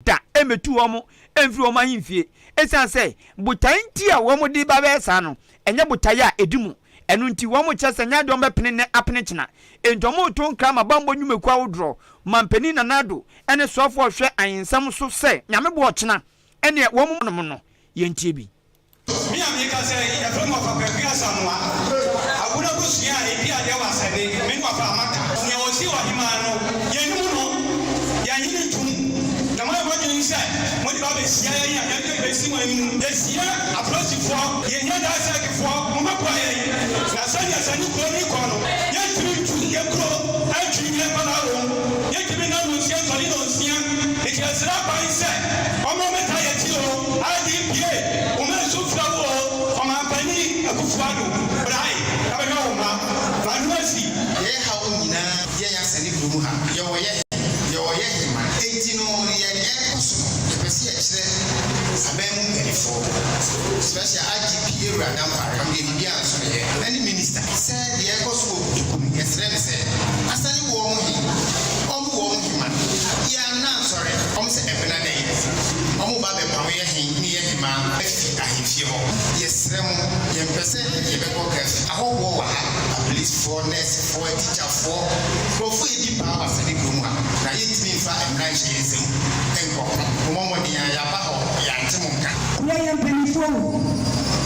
Da mmɛtu wɔn mfiri wɔn ahemfie, ɛsiane sɛ botaeɛ nti a wɔde ba bɛyɛ saa no, ɛnyɛ botaeɛ a ɛdi mu. Ɛno nti, wɔkyerɛ sɛ ɛnyɛ adeɛ a wɔbɛpene nnɛ apene kyena. Enti wɔreto nkra ma bammɔ nnwumakuo ahodoɔ, Mampanin Nana Addo ne soafoɔ a ɔhwɛ ahensɛm so sɛ Nyame boa ɔkyena ɛneɛ wɔn nom no, yɛntie bi. Me a merekasa yi, yɛfrɛ me Ɔfa Kwaku Asamoah. Agona abusua a ɛdi adeɛ wɔ Asɛde, me ne Ɔfa Amaka. Nea ɔsii ɔhemaa no, yɛnnim no, yɛnnye no ntom. Na moayɛ mo adwene sɛ mode ba abɛhyia yɛn a, yɛn nso yɛbɛsi mo anim. Yɛhia apolisifoɔ, yɛhia daasɛkefoɔ, mommɛboa yɛn. Na sɛdeɛ sɛ ne kuro no rekɔ no, yɛntumi ntu yɛn kuro ntwi yɛn nkwadaa wɔ mu. Yɛntumi nna nnɔnsia nsɔre nnɔnsia. Enti yɛsrɛ aban sɛ ɔmmra mmɛtaa yɛn akyi o. IGPA, wo mma nsu mfrɛ wo o, Ɔmanpanin Akuffo Addo, bra e, na bɛhwɛ wo mma. Ma no asi. Yɛn haw nyinaa yɛn asɛne kuro mu ha, yɛwɔ yɛ he, yɛwɔ yɛ hema, enti no yɛn ɛrekɔ so no yɛpɛ sɛ yɛkyerɛ aban mu mpaninfoɔ, special IGP Yɛwura Dampare, ɔno deɛ biribiara nso ne yɛ, ɛne minister, sɛ deɛ ɛrekɔ so wɔ Kutuku no yɛsrɛ no sɛ asane wɔn he, wɔn wɔ wɔn hema, yɛ anna nsɔre, wɔn sɛ ɛbena dɛn, wɔn ba bɛpamo yɛ he ne yɛ hemaa afi ahemfie hɔ. Yɛsrɛ mo, yɛmpɛ sɛ yɛbɛkɔ curfew. Ahɔhoɔ wɔ ha, apolisifoɔ, nɛɛsefoɔ, atikyafoɔ, nkurɔfoɔ a ɛdi paa wɔ Asante kurom ha, na yɛntumi mfa mmara nhyɛ yɛn nsam nkɔko. Mommɔ mmɔden ara, yɛaba hɔ, yɛante mo nka. Kuro yɛ mpaninfoɔ o,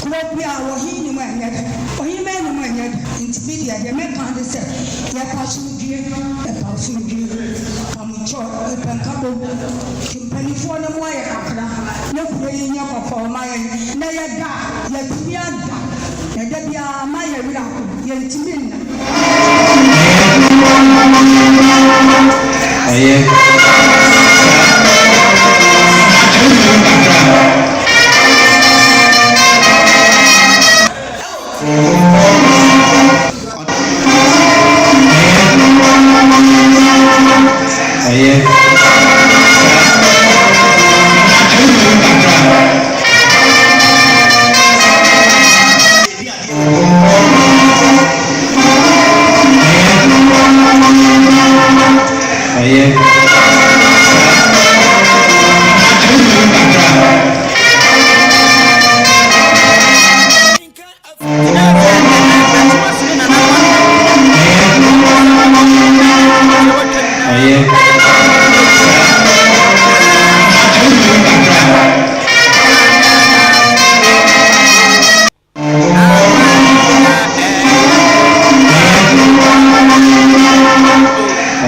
kuro biaa ɔhen nni mu a ɛnyɛ dɛ, ɔhemaa nni mu a ɛnyɛ dɛ, nti me deɛ deɛ mɛka ne sɛ yɛpɛ asomdwie, yɛpɛ asomdwie, pamokyɛw, yɛpɛ nkabom, nti mpaninfoɔ no moa yɛ kakra na kuro yi nyɛ kɔkɔɔ ma yɛn na yɛda a yɛatumi ada, na da biaa ma yɛ werɛ aho, yɛntumi nna. Ɛyɛ Ɛyɛ Ɛyɛ Ɛyɛ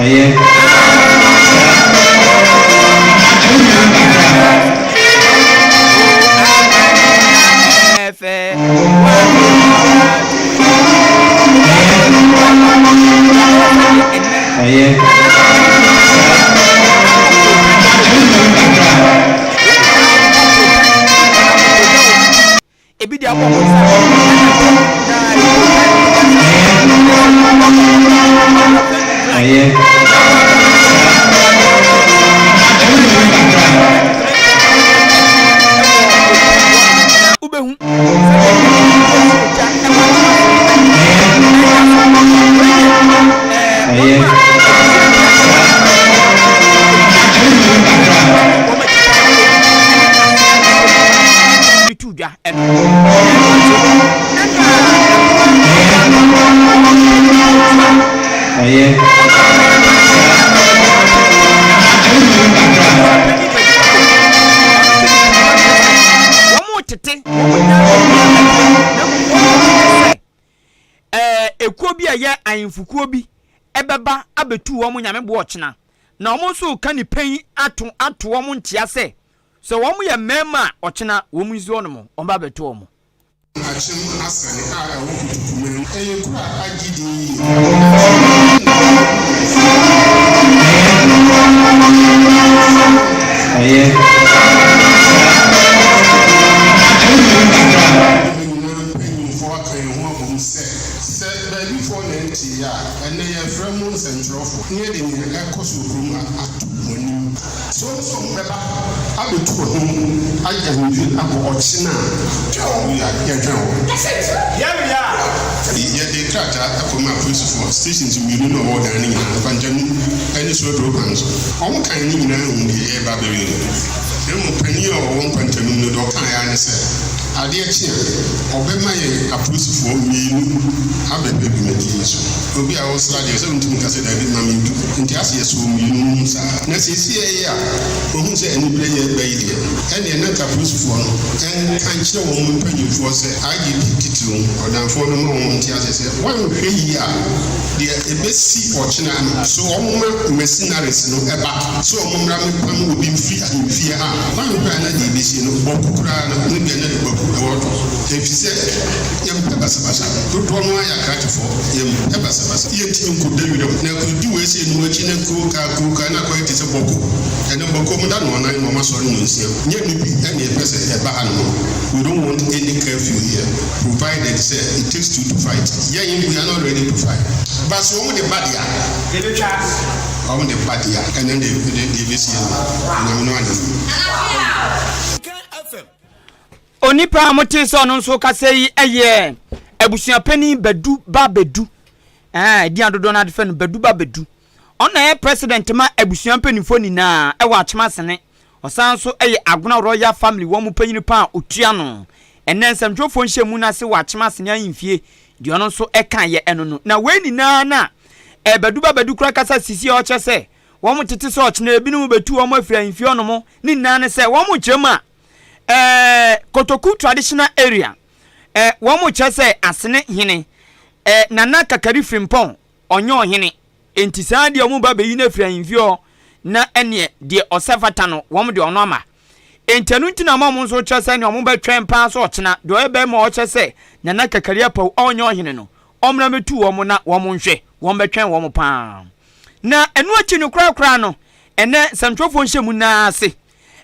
Ɛyɛ Ɛyɛ Ebi de abɔ wɔn nsa ɛna ɛbɔ na ɛkɔ Ɛyɛ. Wobɛhu Ɛyɛ. Tu dwa ɛno ɛna Ɛyɛ. Wɔn tete wɔn nyinaa na mmom wɔn tete sɛ ɛɛ ekuo bi a ɛyɛ ahemfokuo bi ɛbɛba abɛtu wɔn nyame boɔ ɔkyena na wɔn nso reka ne pɛn ato ato wɔn nkyea sɛ Sɛ wɔn yɛ mmarima a, ɔkyena wɔn nsi hɔ nom, wɔn ba bɛto wɔn. Akyem Asane a ɛwɔ Kotokuman mu. Ɛyɛ kuro a agye din yie. Ɛyɛ Yɛn nyinaa mpanyimfoɔ aka yɛn ho abom sɛ, sɛ baabifoɔ na ɛnteeɛ a, ɛnnɛ yɛrefrɛ mo nsɛntwerɛfoɔ na yɛde nea ɛrekɔ so wɔ kurom ha ato mo anim. Sɛ wɔn nso wɔbɛba abɛtu wɔn ho agye ahemfie akɔ ɔkyena a, yɛntwɛn wɔn. Yɛwie a. Yɛde krataa kɔmaa apolisifoɔ stations mmienu no a ɛwɔ Ghana no nyinaa, Nkwantanum ne Swedru kwan so. Wɔkan ne nyinaa huu deɛ yɛreba abɛyɛ no. Na mmom panin a ɔwɔ Nkwantanum no, deɛ ɔkaeɛ ara ne sɛ, adeɛ kye a, ɔbɛma yɛn apolisifoɔ mmienu abɛhwɛ dwumadie yi so. Obi a ɔresra deɛ, sɛ wontumi nka sɛ daabi ma mentu. Nti ase yɛsɔɔ mmienu no mu saa. Na seesei yi a wɔahu sɛ aniberɛ yɛ reba yi deɛ, ɛnneɛ na anka apolisifoɔ no nka nkyerɛ wɔn mpanimfoɔ sɛ, IGP titiriw, ɔdamfoɔ no mma wɔn nte aseɛ sɛ, wɔanhwɛ yie a, deɛ ɛbɛsi ɔkyena no, so wɔma mercenaries no ba sɛ wɔmmra mmɛpam obi mfiri ahemfie ha a, wɔanhwɛ a na deɛ ɛbɛsi no, Bɔku koraa no, ne deɛ na de Bɔku wɔ hɔ, ɛfiri sɛ yɛmpɛ basabasa. Dodoɔ no ara yɛ akrakyefoɔ, yɛmpɛ basabasa. Yɛntumi nkɔda wiram na akɔdi wei sei no akyi na kurokaa kurokaa na akɔyɛ te sɛ Bɔku. Ɛnnɛ Bɔku wɔda nnɔnnan na wɔasɔre nnɔnsia. Nyɛ ɛno bi na yɛpɛ sɛ ɛba hanom. We don't want any curfew here provided sɛ it takes two to fight. Yɛn we are not ready to fight but sɛ wɔn de ba deɛ a, Yɛbɛtwa. wɔn de ba deɛ a, ɛnɛ deɛ deɛ ɛbɛsie no Onyame no ara na nim. Onipa a motee sɛ ɔno nso rekasa yi yɛ abusuapanin Badu Ba Badu. Ɛɛ, din a dodoɔ no ara de frɛ no Badu Ba Badu. Ɔno na ɛyɛ president ma abusua mpanimfoɔ nyinaa wɔ Akyem Asene. Ɔsan nso yɛ Agona Royal Family wɔn mu panyin pa a ɔtua no. Ɛnnɛ nsɛmtwerɛfoɔ nhyiamu no ase wɔ Akyem Asene ahemfie, deɛ ɔno nso kaeɛ ɛno no. Na wei nyinaa na ɛɛ Badu Ba Badu koraa kasa sisi a ɔkyerɛ sɛ wɔn tete sɛ ɔkyena ebinom bɛtu wɔn afiri ahemfie hɔnom ne nyinaa ne sɛ wɔn kyerɛ mu a ɛɛ Kotoku Traditional Area ɛɛ wɔn kyerɛ sɛ Asene hene ɛɛ Nana Kakari Frimpong ɔnyɛ ɔhene, enti saa deɛ wɔn ba bɛyi no afiri ahemfie hɔ, na ɛneɛ deɛ ɔsɛ fata no, wɔn de ɔno ama. Enti ɛno nti na ama wɔn nso kyerɛ sɛ nea wɔn bɛtwɛn paa sɛ ɔkyena, deɛ ɔyɛ bɛrima a ɔkyerɛ sɛ Nana Kakari Apawu a ɔnyɛ ɔhene no, ɔmmra mmɛtu wɔn na wɔn nhwɛ, wɔn bɛtwɛn wɔn paa. Na ɛno akyi no korakora no, ɛnɛ nsɛmtwerɛfoɔ nhyɛmu no ara ase,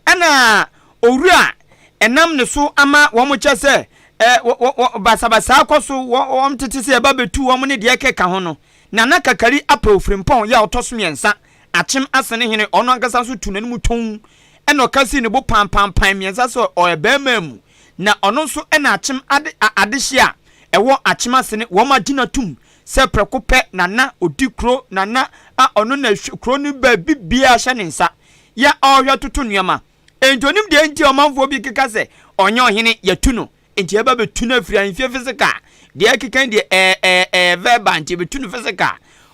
Ɛna owura a ɛnam ne so ama wɔn kyɛ sɛ ɛ wɔ wɔ basabasaa kɔ so wɔ wɔn tete sɛ ɛba bɛtu wɔn ne deɛ ɛkeka ho no, Nana Kakari Apaw Frimpong yɛ a ɔtɔ so mmiɛnsa, Akyem Asene hene, ɔno ankasa nso tu n'anim tɔnn ɛna ɔka sii ne bo pampaampan mmiɛnsa sɛ ɔyɛ barima mu, na ɔno nso ɛna Akyem ade a adehye a ɛwɔ Akyem Asene wɔn agye no atum sɛ prɛko pɛ Nana ɔdi kuro Nana a ɔno na ɛhwɛ kuro no baabi biara hyɛ ne nsa. yɛ ɔrehwɛ toto nneɛma. Enti onim deɛ nti a ɔmanfoɔ bi keka sɛ ɔnyɛ ɔhene, yɛatu no. Enti yɛba bɛtu no afiri ahemfie physical. Deɛ ɛkeka yi deɛ ɛyɛ ɛyɛ ɛyɛ verbal nti yɛbɛtu no physical.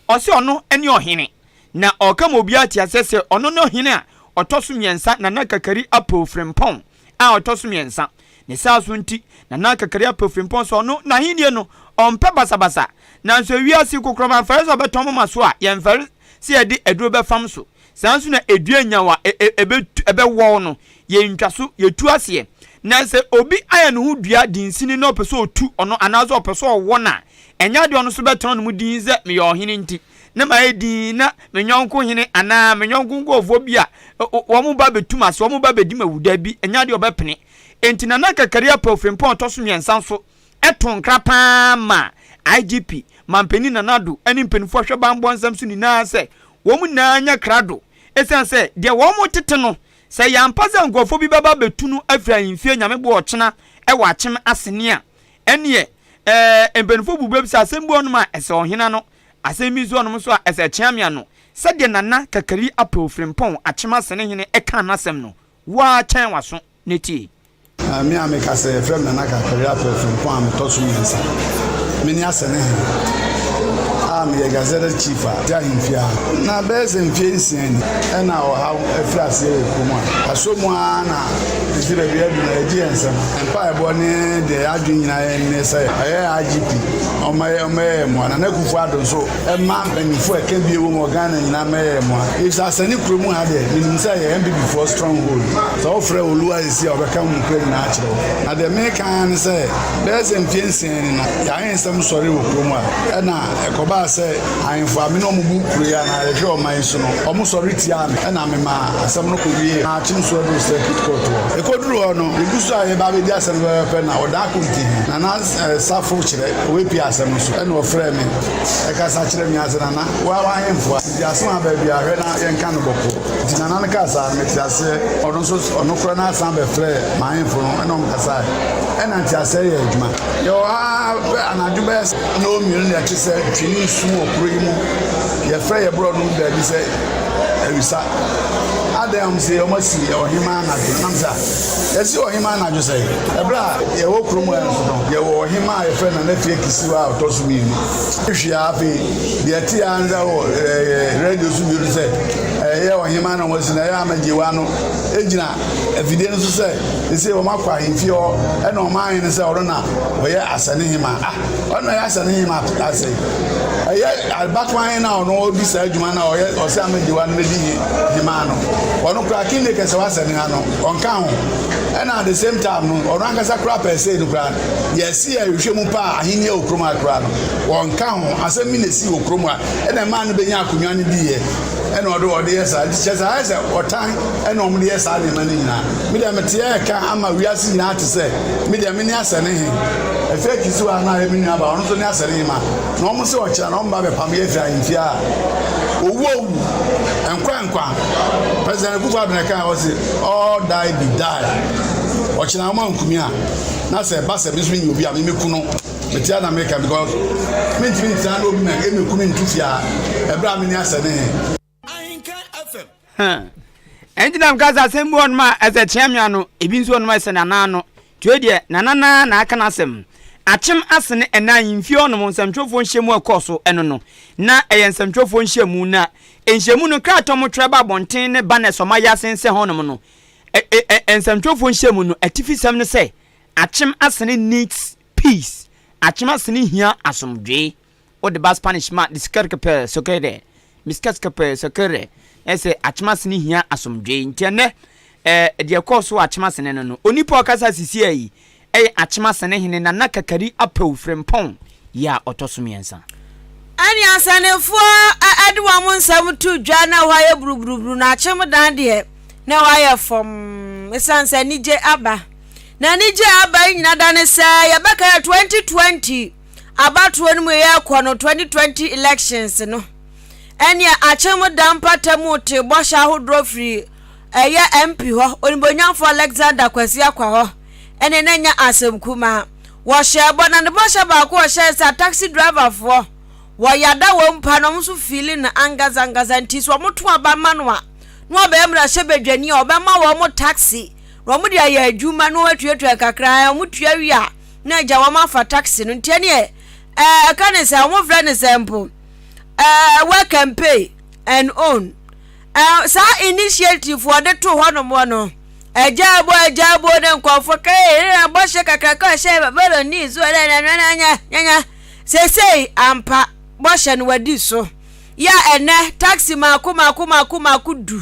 Ɔse ɔno ne ɔhene. Na ɔreka ma obiara te aseɛ sɛ ɔno ne ɔhene a ɔtɔ so mmiɛnsa, Nana Kakari Apawu Frimpong a ɔtɔ so mmiɛnsa. Ne saa so nti, Nana Kakari Apawu Frimpong sɛ ɔno n'ahennie no ɔmpɛ basabasa. Nanso ewiase kokorɔma mfɛre sɛ ɔbɛtɔn moma so a, yɛmfɛre sɛ yɛde aduro bɛfam so. Saa ara nso na dua nyaw a ɛbɛwɔw no, yentwa so, yetu aseɛ. Na sɛ obi ayɛ ne ho dua dinsini na ɔpɛ sɛ ɔtu ɔno anaasɛ ɔpɛ sɛ ɔwɔ no a, ɛnyɛ adeɛ a ɔno nso bɛtena ne mu dinn sɛ meyɛ ɔhene nti na mayɛ dinn na me yɔnko hene anaa me yɔnko nkurɔfoɔ bi a wɔn ba bɛtu m'ase, wɔn ba bɛdi m'awu. Dabi, ɛnyɛ adeɛ a ɔbɛpene. Enti Nana Kakari Apaw Frimpong a ɔtɔ so mmiɛnsa nso to nkra pa ara ma IGP, Manpanin Nana Addo ne mpanimfoɔ a wɔhwɛ bammɔ nsɛm so nyinaa sɛ wɔn nyinaa nyɛ krado ɛsiane sɛ deɛ wɔretete no, sɛ ɛyɛ ampa sɛ nkurɔfoɔ bi bɛba abɛtu no afiri ahemfie Nyame boa ɔkyena wɔ Akyem Asene a, ɛnneɛ ɛɛ mpanimfoɔ bu bɛ bi sɛ asɛm bi wɔ hɔnom a ɛsɛ ɔhene ano, asɛm bi nso wɔ hɔnom nso a ɛsɛ Kyeame ano. Sɛdeɛ Nana Kakari Apawu Frimpong Akyem Asene hene kaa n'asɛm no, wo ara kyɛn w'aso na tie. Me a meka sɛ yɛfrɛ me Nana Kakari Apɛ Frimpong a metɔ so mmiɛnsa. Mene Asɛne Hene a meyɛ Gazetted Chief a te ahemfie ha. Na bɛyɛ sɛ mfie nsia ni ɛna ɔhaw afiri aseɛ wɔ kurom a asɔ mu ara na ɛsi baabi adu no yɛgye yɛn nsam. Mpaebɔ ne deɛ yɛadwene nyinaa yɛn ne sɛ ɛyɛ IGP ɔmmɛyɛ yɛn mmoa. Nana Akufo Addo nso Ɛma mpanyinfoɔ a ɛka bie wɔ mu wɔ Ghana nyinaa mmɛyɛ yɛn mmoa. Efisɛ Asani kuro mu ha deɛ, menim sɛ ɛyɛ NPP foɔ stronghold. Sɛ wo frɛ Oluwa sesie a ɔbɛka mu nokorɛ nyinaa akyerɛ wo. Na deɛ meka ara ne sɛ, bɛyɛ sɛ mfie nsia ni no, yɛn ahensɛm sɔree wɔ kuro mu ha. Ɛna ɛkɔbaa sɛ. sɛ ahemfo a me ne wɔn bu kuro yi anaa yɛhwɛ ɔman yi so no, wɔsɔre tiaa me, ɛnna memaa asɛm no kɔwiee Akyem Suaduru Circuit Court hɔ. Ɛkɔduruu hɔ no, yɛgu so a yɛreba abɛdi asɛm no pɛpɛɛpɛ na Ɔdaa Konti Nana Safo kyerɛ ɔbɛpue asɛm no so, ɛnna ɔfrɛɛ me kasa kyerɛɛ me ara sɛ, Nana, wo ara w'ahemfo a, nti asɛm aba biara, hwɛ na yɛnka no bɔkɔɔ. Nti Nana no kaa saa no, metee aseɛ. Ɔno nso, ɔno koraa no asan bɛfrɛɛ m'ahemfo no ne wɔn kasaeɛ, ɛnna nteaseɛ yɛɛ adwuma. Yɛwɔ ha ara pɛ, anadwo bɛyɛ nnɔnmienu na yɛte sɛ twene resu wɔ kuro yi mu. Yɛfrɛ yɛn borɔno baabi sɛ Awisa. Adɛn a wɔse wɔasi ɔhemmaa anadwo? Nam sɛ yɛasi ɔhemmaa anadwo sɛn? Ɛberɛ a yɛwɔ kurom ha nso no, yɛwɔ ɔhemmaa a yɛfrɛ no Nana Afie Kisiwa a ɔtɔ so mmienu. Hwee ara afei, deɛ ɛte ara ne sɛ wɔ radio so bio no sɛ ɛyɛ ɔhemmaa na wɔasi no, ɛyɛ amagyewa no gyina afidie no so sɛ sesei wɔn akɔ ahemfie hɔ ɛna wɔn ahene sɛ ɔno na ɔyɛ asɛne hema. Ah, ɔno na ɔyɛ asɛne hema asɛe. Ɛyɛ abakwan na ɔno ɔdi saa adwuma na ɔyɛ ɔsɛ amagyewa no bɛdi hema no. Ɔno koraa kingmaker sɛ wasɛne ha no ɔnka ho. Ɛna at the same time no ɔno ankasa koraa pɛɛ sei no koraa yɛsi yɛhwehwɛ mu paa ahenni wɔ kurom ha koraa no wɔnka ho. Asɛm bi na esi wɔ kurom ha ɛna ɛmaa no bɛnya akonnwa no diiɛ. Ɛna ɔde ɔde yɛ saa nti kyerɛ sɛ ayɛ sɛ ɔtan ɛna wɔn de yɛ saa nneɛma no nyinaa. Me deɛ mete ɛka ama wiase nyinaa te sɛ me deɛ me ne asɛ ne he. Ɛfɛ akyi so a na ayɛ me nua ba ɔno nso ne asɛ ne he ma na wɔn sɛ ɔkyerɛ na wɔn ba bɛpam yɛ afiri ahemfie a owu owu nkwa nkwa. President Akufo Addo na ɛka ɔse all die be die. Ɔkyena wɔn ankumi a na sɛ ɛba sɛ me nso menya obi a me meku no. Mete a na meka because mentumi ntena na obi ma ɛmɛku me nto fie a ɛberɛ a mene asɛ ne he. Ɛnti na meka sɛ asɛm bi wɔ nom a ɛsɛ kyeamea no, ebi nso wɔ nom a ɛsɛ nana ano. Nti wei deɛ nana no ara na aka n'asɛm. Akyem asene ɛna ahemfie hɔ nom nsɛmtwerɛfoɔ nhyiamu a ɛkɔɔ so ɛno no, na ɛyɛ nsɛmtwerɛfoɔ nhyiamu na nhyiamu no nkrataa a wɔtwerɛ ba abɔnten ne banners a wɔayɛ asensɛn hɔ nom no, ɛ ɛ ɛ nsɛmtwerɛfoɔ nhyiamu no atifisɛm ne sɛ Akyem asene needs peace, Akyem asene hia asomdwoe. Wode ba Spanish ma diskerkepɛ sokere, miskeskepɛ sokere, na ɛsɛ Akyem asene hia asomdwoe. Nti ɛnnɛ, eh, deɛ ɛkɔɔ so wɔ Akyem asene no no, onipa a ɔkasa sisiaa yi yɛ Akyem asene hene Nana Kakari Apawu Frimpong yi a ɔtɔ so mmiɛnsa. Ɛne asɛnefoɔ de wɔn nsɛm to dwa na ɛhɔ ayɛ buruburuburu na Akyem dan deɛ na ɛhɔ ayɛ fɔmm ɛsiane sɛ anigye aba. Na anigye a aba yi nyina da ne sɛ yɛbɛka yɛ 2020 abatoɔ no mu yɛrekɔ no 2020 elections no ɛneɛ akyem da mpata mu te bɔhyɛ ahodoɔ firi ɛyɛ MP hɔ onibonyamfoɔ Alexander Kwasi Akwa hɔ ɛne na nya asɛm kumaa wɔhyɛ bɔ na ne bɔhyɛ baako ɔhyɛ sɛ taxi driverfoɔ wɔyada wɔn mpa na wɔn nso fiili no angaza angaza nti so wɔn to aba ma no a na wɔbɛyɛ mmarahyɛ badwani a ɔbɛma wɔn taxi na wɔn de ayɛ adwuma na wɔatuatua kakra wɔn tua wie a na agya wɔn afa taxi no nti ɛneɛ ɛɛ ɛka ne sɛ wɔn frɛ ne sɛ mpo ɛɛ work and pay and own ɛɛ saa initiative wɔde to hɔ nom no ɛgya abo ɛgya abo ne nkɔfo kee ɛna bɔhyɛ kakraka ɛhyɛ bɛbɛlɔ ni so ɛdɛ ɛdɛ ɛdɛ nyɛ nyɛ sesei ampa bɔhyɛ no wadi so yɛ ɛnɛ taxi mako mako mako mako du.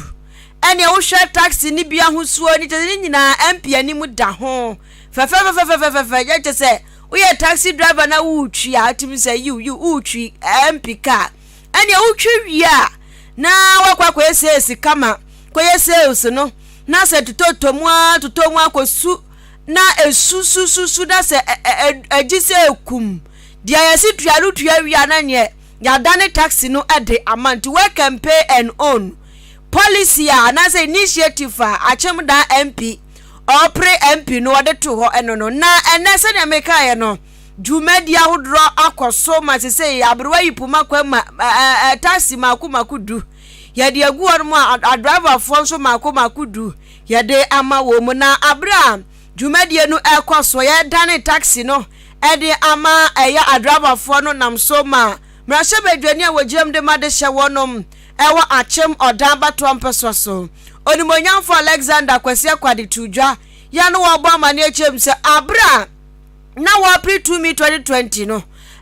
Ɛneɛ wohwɛ taxi no bi ahosuo ne kyɛ sɛ ne nyinaa MP anim da ho fɛfɛfɛfɛfɛfɛ yɛ kyɛ sɛ woyɛ taxi driver na wotwi a wotumi sɛ yiw yiw wotwi MP car ɛneɛ wotwi wie a na wakɔ akɔyɛ sales kama kɔyɛ sales no na sɛ totɔtɔ mu a totɔ mu akɔsu na esu su su su na sɛ ɛgye sɛ ekum deɛ yɛsi tua no tua wie a na neɛ yɛadane taxi no de ama nti work and pay and own Policy a anaasɛ initiative a Akyem Dan MP ɔrepere MP no ɔde too hɔ ɛno no. Na ɛnɛ sɛdeɛ mekaeɛ no, dwumadi ahodoɔ akɔ so ma sesei aberewa yi poma kwan ma ɛɛ taxi mako mako du yɛde agu hɔ nom a adriverfoɔ nso mako mako du yɛde ama wɔn mu. Na abere a dwumadie no ɛrekɔ so yɛdane taxi no ɛde ama ɛyɛ adriverfoɔ no nam so ma mmarahyɛbadwani a wɔgyina mu de ma de hyɛ wɔnom ɛwɔ Akyem Ɔdan abatoɔ mpɛsoa so. Onimuonyamfoɔ Alexander Kwasi Akwade too dwa yɛ no wɔrebɔ amaneɛ kyerɛ mu sɛ abere a na wɔrepere tumi 2020 no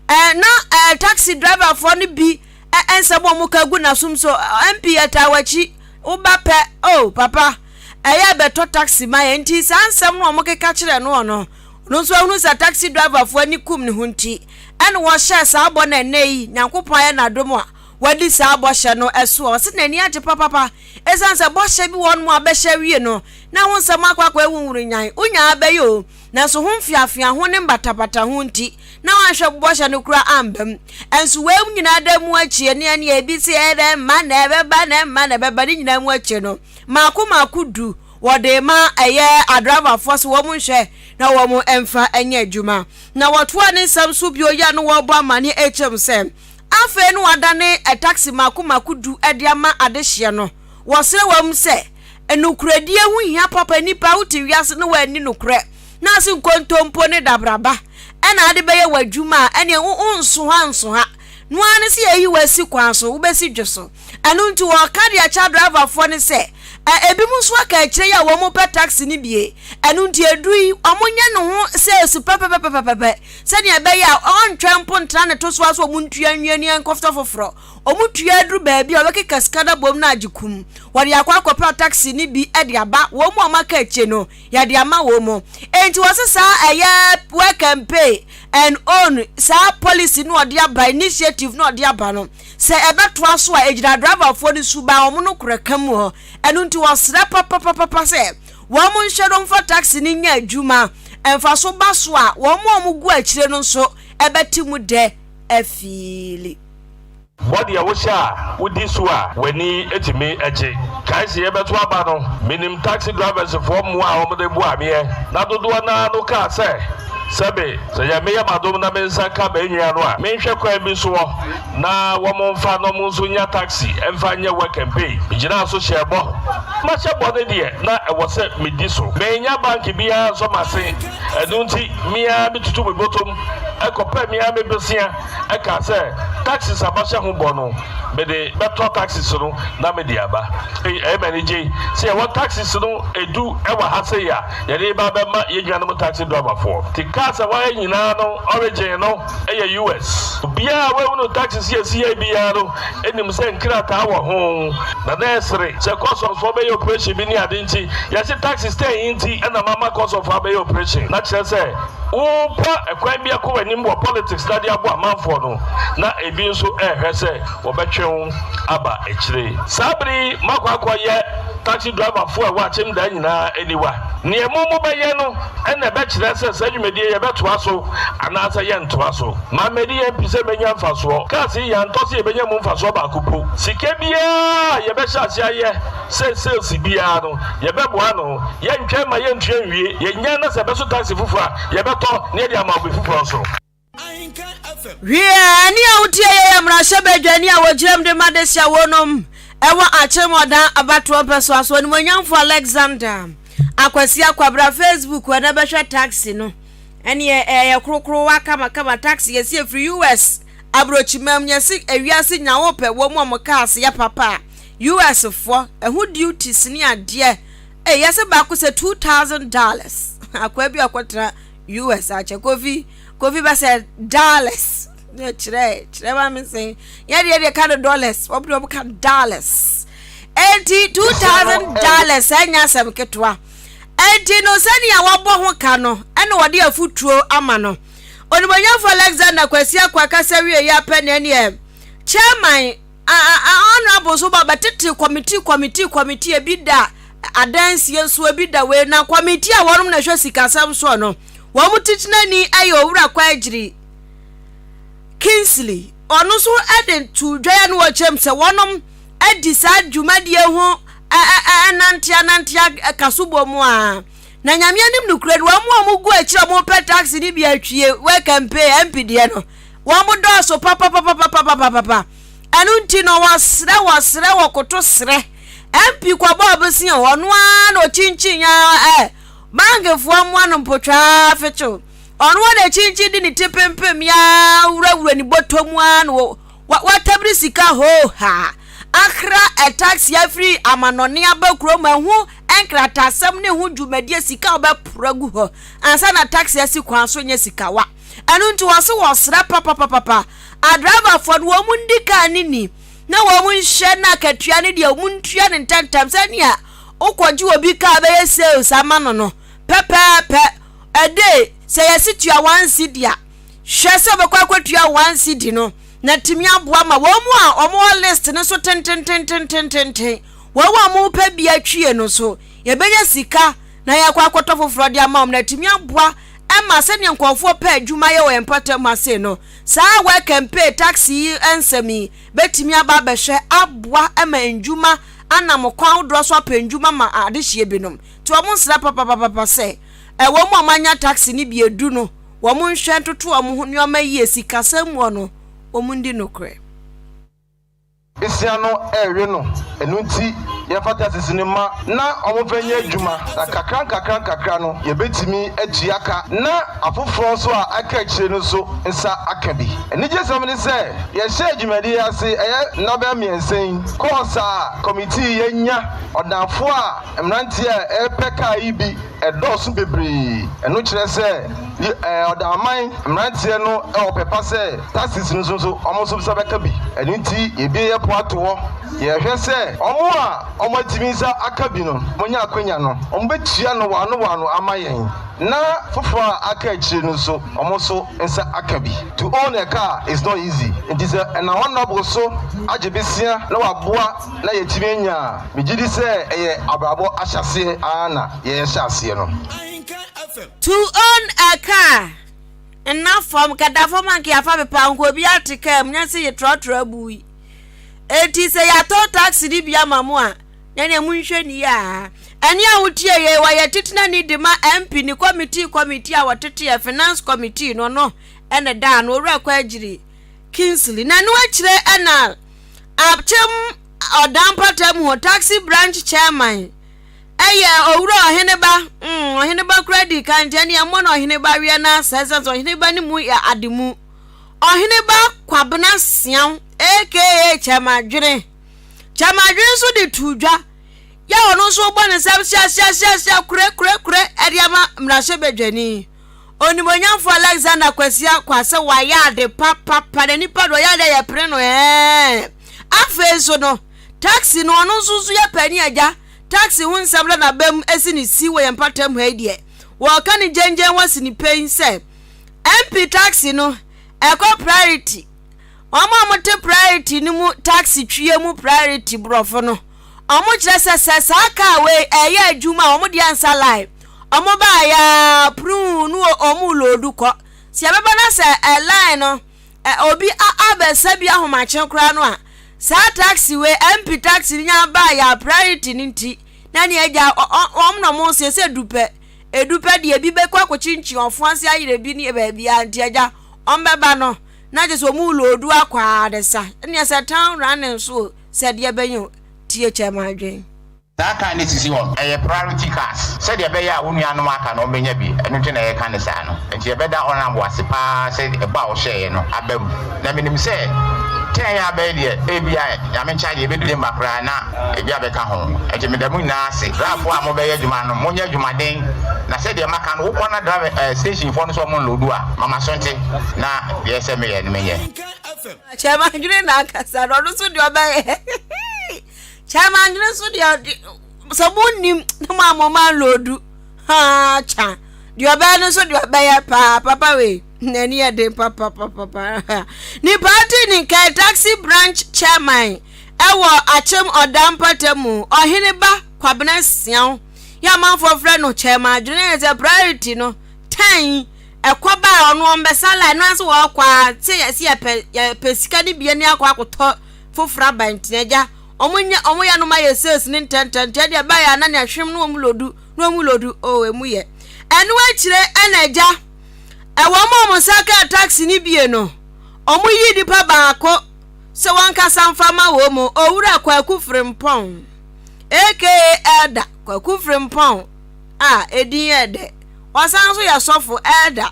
eh, na eh, taxi driverfoɔ no bi eh, nsɛm a wɔka gu n'asom so MP yɛtaa w'akyi woba pɛ oh papa ɛyɛ bɛtɔ taxi ma yɛn nti saa nsɛm no a wɔkeka kyerɛ no no ɔno nso ahunu sɛ taxi driverfoɔ ani kum ne ho nti. ɛna wɔhyɛɛ saa bɔ no ɛnnɛ yi Nyankopɔn ayɛ n'adom a wadi saa bɔhyɛ no so a ɔse n'ani agye papapa ɛsiane sɛ bɔhyɛ bi wɔ hɔnom a bɛhyɛ awie no na ho nsɛm akɔ akɔyɛ huhurunnyan wonyaa bɛyɛ o nanso ho mfeafea ho ne mbatabata ho nti na wanhwɛ bɔhyɛ no koraa amba mu. Nso wei nyinaa da mu akyi ne ɛne ebi se ɛdɛ mma na ɛbɛba na ɛmma na ɛbɛba ne nyinaa mu akyi no mako mako du wɔde ma ɛyɛ adraivafoɔ so wɔn nhwɛ na wɔn mfa nyɛ adwuma. Na wɔtoa ne nsɛm so bio yɛ no wɔbɔ amaneɛ ɛkyɛm sɛ afei no wadane taxi mako mako du de ama adehyeɛ no. Wɔsrɛ wɔn sɛ Nokorɛdie ho hia papa nipa wote wiase na woanni nokorɛ na ase nkontompo ne dabraba ɛna ade bɛyɛ w'adwuma a ɛneɛ wo nso ha nso ha no ara ne sɛ yɛyi w'asi kwan so wobɛsi dwe so ɛno nti wɔka de akyɛ driverfoɔ ne sɛ ebinom nso aka akyire yi a wɔn pɛ taxi no bie ɛno nti edu yi wɔn nyɛ ne ho sales pɛpɛpɛpɛpɛpɛ sɛdeɛ ɛbɛyɛ a ɔntwɛn mpo ntena ne to so aso wɔn ntua nwie ne nkɔfta foforɔ Wɔtua aduru baabi a wɔbɛkeka sika no abom na agye kum. Wɔde akɔ akɔpra taxi no bi de aba. Wɔn a wɔaka akyire no, yɛde ama wɔn. Enti wɔse saa ɛyɛ work and pay and own saa policy no ɔde aba, initiative no ɔde aba no, sɛ ɛbɛtoa so a, ɛgyina driverfoɔ no suban, wɔn nokorɛ ka mu hɔ. Ɛno nti wɔsrɛ papapapapa sɛ wɔn nhwɛ no mfa taxi no nyɛ adwuma. Mfaso ba so a, wɔn a wɔgu akyire no nso bɛte mu dɛ afiili. Bɔ deɛ wohyɛ a wodi so a w'ani tumi gye. Kae se yɛbɛto aba no, menim taxi drivers foɔ mmoa a wɔde boaa meɛ, na dodoɔ no ara no kaa sɛ, sɛbe sɛ Nyame yɛ m'adom na me nsa ka m'anwia no a, menhwɛ kwan bi soɔ na wɔmfa na wɔn nso nya taxi mfa nyɛ work and pay. Megyinaa so hyɛɛ bɔ. Mahyɛ bɔ no deɛ, na ɛwɔ sɛ medi so. Mannya bank biara ansɔ m'ase, ɛno nti me ara metutu me bɔtɔm kɔpɛɛ me ara me bosea kaa sɛ, Taxes a mahyɛ ho bɔ no, mede bɛtɔ taxes no na mede aba. Ɛyɛ me anigye sɛ yɛwɔ taxes no du wɔ ha sei a yɛde reba abɛma yɛn nuanom taxi driverfoɔ. Nti cars a wɔayɛ nyinaa no origin no yɛ US. Obiara a wahunu taxes a ɛsi ha yi biara no nim sɛ nkrataa wɔ ho. Na na ɛsere sɛ customs foɔ bɛyɛ operation bi ne ade nti, yɛse taxes tɛn yi nti na mama customs foɔ abɛyɛ operation. Na kyerɛ sɛ Worepɛ ɛkwan bi akɔ w'anim wɔ politics na de aboa amanfoɔ no, na ebi nso rehwɛ sɛ wɔbɛtwe wo aba akyire. Saa bere yi makɔ akɔyɛ taxi driver foɔ a ɛwɔ Akyem daa nyinaa aniwa. Neɛ mo mobɛyɛ no na ɛbɛkyerɛ sɛ saa dwumadie yi yɛbɛtoa so anaasɛ yɛntoa so. Mammɛdi yɛn pi sɛ mɛnya mfasoɔ. Cars yi yɛantɔ sɛ yɛbɛnya mu mfasoɔ baako po. Sika biara a yɛbɛhyɛ aseɛ ayɛ sɛ sales biara no, yɛbɛboa ano. Yɛntwɛn ma yɛntua nwie. Yɛnya na sɛ ɛbɛso taxi foforɔ a, yɛbɛtɔ na yɛde ama obi foforɔ nso. Wiɛ, ɛne a wotie yɛ yɛ mmarahyɛbadwani a wɔgyinam de ma dehyɛ wonom ɛwɔ Akyem-Ɔdan abatoɔ mpɛsoa so, Onimuonyamfo Alexander Akwasi Akwabra, Facebook ɛna bɛhwɛ taxi no ɛneɛ ɛyɛ korokorowa kamakama taxi yɛsi ɛfiri US aburokyimam yɛsi ewiase nyina wopɛ wɔn mu a wɔn cars yɛ papa a US foɔ ɛho duties ne adeɛ Ei yɛse baako sɛ $2000 akwaa bi akɔtena US akyɛ Kofi Kofi bɛsɛ dollars ne kyerɛ kyerɛ ma me sɛn yɛ deɛ deɛ ka no dollars wɔn deɛ wɔn ka dollars enti $2000 ɛnyɛ asɛm ketewa enti no sɛnea wɔabɔ ho ka no ɛna wɔde afutuo ama no onimonyafo Alexander Kwasi Akwa kasa wie yɛ apɛ ne ɛneɛ chairman A a a honourable nso ba bɛtete committee committee committee ebi da adansie nso ebi da wei na committee a wɔnom na ɛhwɛ sikasɛm soɔ no wɔn titenani ɛyɛ owura Kwagyiri Kingsley ɔno nso ɛde to dwa ya no wɔkyerɛm sɛ wɔnom adi saa dwumadie ho ɛnante anante kasobɔ mu a na nyame anim nokorɛ no wɔn a wɔn gu akyire a wɔn pɛ taxi ne bi atwie wɛ campaign MP deɛ no Wɔn dɔɔso papapapapapapapa. Ɛno nti no wɔsrɛ wɔsrɛ wɔkoto srɛ. MP kɔbɔ ɔbosea o, ɔno ara na ɔkyinkyin ya ɛ. Bankfoɔ mmoa no mpotwaa fekyew. Ɔno ara na ɛkyinkyin de ne ti pempem ya wurawura ne bɔtɔ mu ara na watabiri sika hoo haa. Akra ɛ taxi afiri amanɔne aba kurom ɛho nkratasɛm ne ho dwumadie sika a wɔbɛpora gu hɔ ansa na taxi asi kwan so nyɛ sikawa. Ɛno nti wɔse wɔsrɛ papapapapa adriverfoɔ no wɔn ndi kaa no ni na wɔn nhyɛ na akatua no deɛ wɔn ntua no ntɛntɛm sɛnea wokɔgye obi kaa bɛyɛ sales ama no no pɛpɛɛpɛ ɛde sɛ yɛse tua one cedi a Hwɛ sɛ wobɛkɔ akɔtua 1 cedi no na tumi aboa ma wɔn mu a wɔwɔ list no so tentententententen, wɔn a wɔpɛ bi atwie no so, yɛbɛnya sika na yɛakɔ akɔtɔ foforɔ de ama wɔn na atumi aboa ma sɛdeɛ nkurɔfoɔ pɛ adwuma yɛ wɔ yɛn mpɔtam ase no, saa work and pay taxi yi nsɛm yi bɛtumi aba abɛhwɛ aboa ma ndwuma anam kwan ahodoɔ so apɛ ndwuma ma adehyeɛ binom. Nti wɔn nsra papapapa sɛ ɛwɔ mu a wɔanya taxi no bi edu no, wɔn nhwɛ ntoto wɔn ho nneɛma yie, sikasɛm mu no, wɔn ndi nokorɛ. Besia no rewe no, ɛno nti yɛmfa taxes no mma na wɔmfa nyɛ adwuma, na kakra nkakra nkakra no yɛbɛtumi atua ka na afoforɔ nso a aka akyire no nso nsa aka bi. Anigyesɛm ne sɛ yɛhyɛɛ dwumadie yi ase ɛyɛ nna bɛyɛ mmiɛnsa yi, kɔɔs a kɔmitii yi anya, ɔdanfoɔ a mmeranteɛ a ɛrepɛ kaa yi bi ɛdɔɔso bebree, ɛno kyerɛ sɛ Ɔdaman mmeranteɛ no wɔ pɛ pa sɛ taxis no nso wɔn nso nsa bɛka bi. Ɛno nti yɛabue yɛn pono ato hɔ. Yɛrehwɛ sɛ wɔn a wɔatumi nsa aka bi no, wɔnya akwanya no, wɔbɛtua no wɔano wɔano ama yɛn, na foforɔ a aka akyire no nso, wɔn nso nsa aka bi. To own a car is not easy, nti sɛ ɛnam honourable so agye besia na waboa na yɛatumi anya a, megye di sɛ ɛyɛ abrabɔ ahyɛaseɛ ara na yɛrehyɛ aseɛ no. To own a car nna fam kɛda fam anka yɛafa pepa nka obi ate kaa mu nyɛ sɛ yɛtrɔtrɔ abu yi. Enti sɛ yɛatɔ taxi no bi ama mo a, na nea monhwɛ ni a. Ɛne a wotie yei, wɔyɛ titenani de ma MP ne committee committee a wɔtete yɛ finance committee no no ɛna da ano Owura Kwagyiri Kingsley. Na ɛno akyire ɛna Akyem Ɔdan Mpɔtam hɔ taxi branch chairman Ɛyɛ owura ɔheneba, mm, ɔheneba koraa dii kan nti ɛne ɛmmɔ no ɔheneba aweɛ no asɛ ɛsiane sɛ ɔheneba no mu yɛ ade mu. Ɔheneba Kwabena Seaw aka Kyɛmadwene. Kyɛmadwene nso de too dwa yɛ ɔno nso bɔ ne nsam hyiahyiahyiahyia kure kure kure ɛde ama mmarahyɛbadwani. Onimonyamfo Alexander Kwasi Akwa sɛ wayɛ ade papapa na nipa de ɔyɛ ade a yɛpene no ɛɛ. Afei nso no, taxi no ɔno nso nso yɛ paani agya. Taxi ho nsɛm na n'abam asi ne si wɔ yɛn mpɔtam ha yi deɛ, wɔreka no gyangyan wɔ sinipe yi sɛ MP taxi no ɛkɔ priority. Wɔn a wɔte priority no mu taxi twie mu priority borɔfo no, wɔkyerɛ sɛ sɛ saa kaa wei ɛyɛ adwuma a wɔn deɛ nsa line. Wɔn baeɛ a pruu no wɔn loodu kɔ. Sɛ yɛbɛba na sɛ line no obi abɛsa bi ahomakye koraa no a, saa taxi wei, MP taxi no nya baa yɛ a priority no nti, na nea agya wɔn na wɔn sɛ sɛ du pɛ, edu pɛ deɛ ebi bɛkɔ akɔkyinkyin ɔfo ase ayerɛ bi ne baabi a nti agya wɔn bɛba no na kyerɛ sɛ wɔn loodu akɔ ara de sa ɛnea sɛ town running so sɛ deɛ bɛyɛ o tie kyɛ ma adwene. Saa car no esisi hɔ no, ɛyɛ priority cars sɛdeɛ ɛbɛyɛ a wo nuanom a aka no wɔbɛnya bi, ɛno nti na yɛreka no saa no. Nti yɛbɛda Honourable ase pa ara sɛ ɛbɔ a ɔhyɛeɛ no aba mu. Na menim sɛ tɛn a aba yi deɛ, ebia Nyame nkyɛ adeɛ ɛbɛdu December koraa na ebi abɛka ho. Nti meda mo nyinaa ase. Driverfoɔ a mobɛyɛ adwuma no, monyɛ adwumaden, na sɛdeɛ maka no, wokɔ na driver eh, stationfoɔ no sɛ wɔn nloadu a, ma m'aso nte na deɛ ɛsɛ meyɛ no menyɛ. Chairman dwene n'ankasa na ɔno nso deɛ ɔbɛyɛ. Chairman dwene nso deɛ sɛ mo nim na mo a mo ma loodu haa kya deɛ ɔbɛyɛ no nso deɛ ɔbɛyɛ paa papa wei n'ani yɛ den papapapapa nipa ti ne nkae taxi branch chairman ɛwɔ akyem ɔda mpata mu ɔhene ba kwabena siaw yɛ amanfoɔ frɛ no chairman adwene yɛ sɛ priority no tan ɛkɔ ba a ɔno ɔmbɛsa line no ase wɔkɔ a sɛ yɛsɛ yɛpɛ yɛpɛ sika no bia ne akɔ akɔtɔ foforɔ aba nti agya wɔn nyɛ wɔn yɛ no ma yɛ sales ne ntɛntɛn nti ɛdeɛ ɛbaeɛ a na nea hwem na wɔn lodu na wɔn lodu oh emu yɛ ɛno akyire ɛna agya ɛwɔ wɔn a wɔn nsa kaa taxi ne bie no wɔn yi nipa baako sɛ wɔn kasa nfa ma wɔn mu owura kwaku frimpɔn aka elder kwaku frimpɔn a edin yɛ dɛ ɔsan nso yɛ sɔfo elder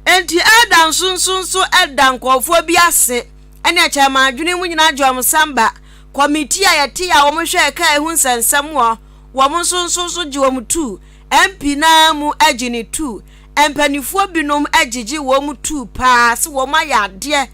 nti elder nso nso nso ɛda nkurɔfoɔ bi ase. Ɛne akyɛ ma adwene mu nyinaa gye wɔn samba. Kɔmitii a yɛte a wɔhwɛ ɛka a ɛho nsɛnsɛm wɔ wɔn nso nso so gye wɔn tu. MP no ara mu gye ne tu. Mpaninfoɔ binom gyegye wɔn tu paa sɛ wɔn ayɛ adeɛ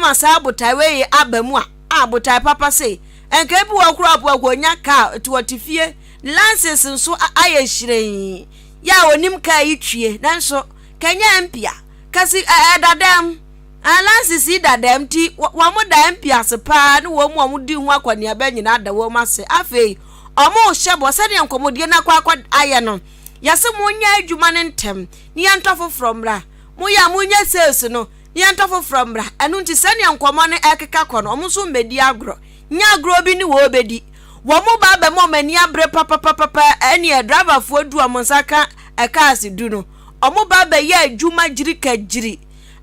ma saa botae wei aba mu a, a botae papa sei. Nka ebi wɔ hɔ koraa a wɔnya kaa nti wɔte fie. Ne license nso ayɛ hyerɛnn yɛ a ɔnim kaa yi twie nanso kɛnyɛ MP a. Kasi ɛda dɛm. Lances yi da dɛm nti wɔn da MP ase paa ne wɔn mu a wɔdi ho akɔneaba nyinaa da wɔn ase. Afei wɔrehyɛ bɔ sɛdeɛ nkɔmmɔdie no akɔ akɔ ayɛ no. Yɛse monyɛ adwuma no ntɛm ne yɛntɔ foforɔ mmra. Moyɛ a monyɛ sales no ne yɛntɔ foforɔ mmra. Ɛno nti sɛdeɛ nkɔmmɔ no ɛrekeka kɔ no wɔn nso mmɛdi agorɔ. Nyɛ agorɔ bi ne wɔrebɛdi. Wɔn ba abɛma wɔn ani abere papapapapa ɛneɛ driverfoɔ du wɔn nsa ka cars du no. Wɔn ba abɛyɛ adwuma gyirikagyiri.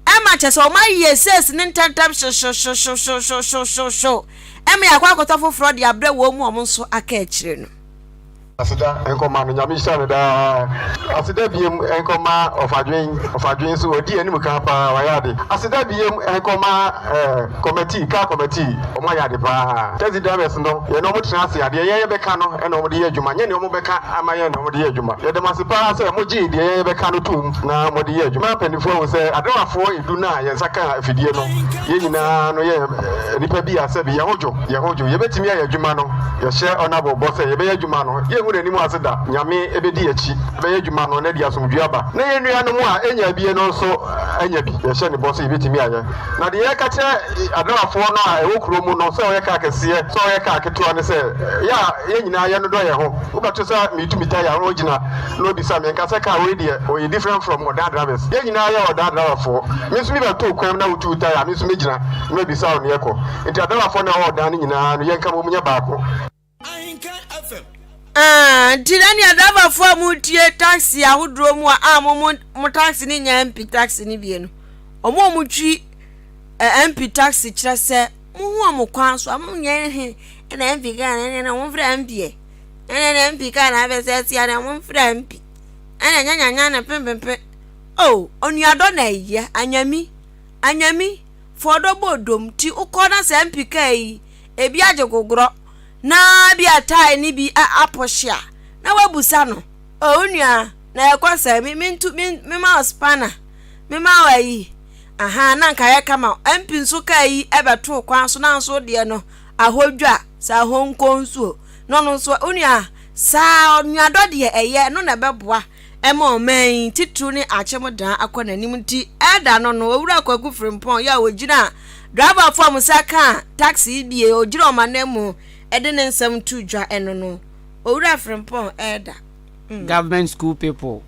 Ɛma kyɛ sɛ wɔn ayɛ sales no ntɛntɛm hyewhyewhyewhyewhyewhyew ɛma yɛakɔ akɔtɔ foforɔ de abrɛ wɔn mu wɔn nso aka akyire no. Aseda nkɔ ma no Nyame nhyira no daa. Aseda biem nkɔ ma Ɔfadwen Ɔfadwen nso ɔdi anim kan paa wayɛ ade. Aseda biem nkɔ ma eh kɔmɛtii car kɔmɛtii wɔn ayɛ ade paa. Taxi drivers no yɛne wɔn tena ase a deɛ yɛn yɛbɛka no na wɔn de yɛ adwuma nyɛ deɛ wɔn bɛka ama yɛn na wɔn de yɛ adwuma. Yɛda mo ase paa sɛ mo gyee deɛ yɛn yɛbɛka no toom na mo de yɛ adwuma. Mpaninfoɔ ahu sɛ adriverfoɔ edu no a yɛn nsa kaa afidie no yɛn nyinaa no yɛ nnipa bi a sɛbi yɛn ho dwo yɛn ho dwo yɛbɛtumi ayɛ adwuma no yɛhyɛ Honourable bɔ sɛ yɛbɛyɛ adwuma no yɛnhu n'anim ase da Nyame bɛdi yɛn akyi bɛyɛ adwuma no na ɛde asomdwie aba na yɛn nuanom a ɛnyaa bie no nso anya bi yɛhyɛ ne bɔ sɛ yɛbɛtumi ayɛ na deɛ yɛka kyerɛ adramafoɔ no a ɛwɔ kuro mu no sɛ ɔyɛ kaa kɛseɛ sɛ ɔyɛ kaa ketewa ne sɛ yɛ a yɛn nyinaa yɛnodɔ yɛn ho wobɛto sɛ metu me taya na ɔgyina na ɔbisa me nka sɛ kaa wei deɛ ɔyɛ different from ɔdan drivers yɛn nyinaa yɛ ɔdan driverfoɔ me nso mebɛto kwan mu na wotu taya me nso mɛgyina na mabisa wo neɛ kɔ nti adramafoɔ no a ɛwɔ ɔdan no nyinaa no yɛnka mmom nyɛ baako. Ah, nti na nea driverfoɔ a motie taxi ahodoɔ mu a a mo mo mo taxi no nyɛ MP taxi no bie no wɔn a wɔtwi eh, MP taxi kyerɛ sɛ mohu wɔn kwan so a monyɛ he ɛna MP kaa na ɛna wɔmfrɛ MP ɛ ɛna na MP kaa na abɛsɛ atia na wɔmfrɛ MP ɛna nyanyanya na pempempe oh onuadɔ na ɛyɛ anyami anyami fɔdɔ bɔ dom ti wokɔ na sɛ MP kaa yi ebi agye gogorɔ na bi a tae ne bi apɔhye a na wabusa no o wo nua na ɛkɔ sɛ me mentu me mema wo spanner mema wo ayi aha na nka yɛ kama mp nso kaa yi ɛbɛto kwan so na nso deɛ no ahodwa sɛ ahonko nsuo na ɔno nso wo nua saa onuadɔ deɛ ɛyɛ no na ɛbɛboa ɛma ɔman yi titiriw ne akyem dan akɔ n'anim nti ɛda no no owura Kwaku Frimpong yɛ a ogyina driverfo a wɔn nsa ka taxi yi bie ogyina wɔn ananmu ɛde ne nsɛm to dwa ɛno no owura Frimpong ɛda. Mm. Government school people.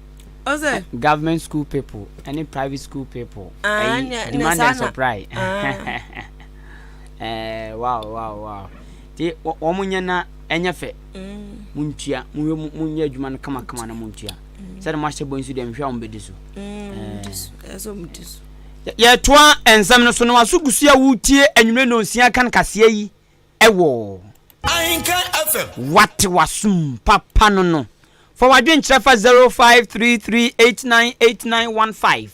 Ɔsɛ. Government school people ɛne private school people. Ah, ɛyi demand and supply. Ah. Eh, wow wow wow. Ti wɔn nyɛ na ɛnyɛ fɛ. Montua, monhwɛ monyɛ adwuma no kamakama na montua. Sɛdeɛ moahyɛ bɔ nso deɛ mehwɛ a wɔbɛdi so. Yɛtoa nsɛm no so na waso gu so a wotie anwummerɛ nnɔnsia kan kaseɛ yi ɛwɔ Ahenkan FM. Wate w'asom papa no no. Fa w'adwenkyerɛ fa 0533898915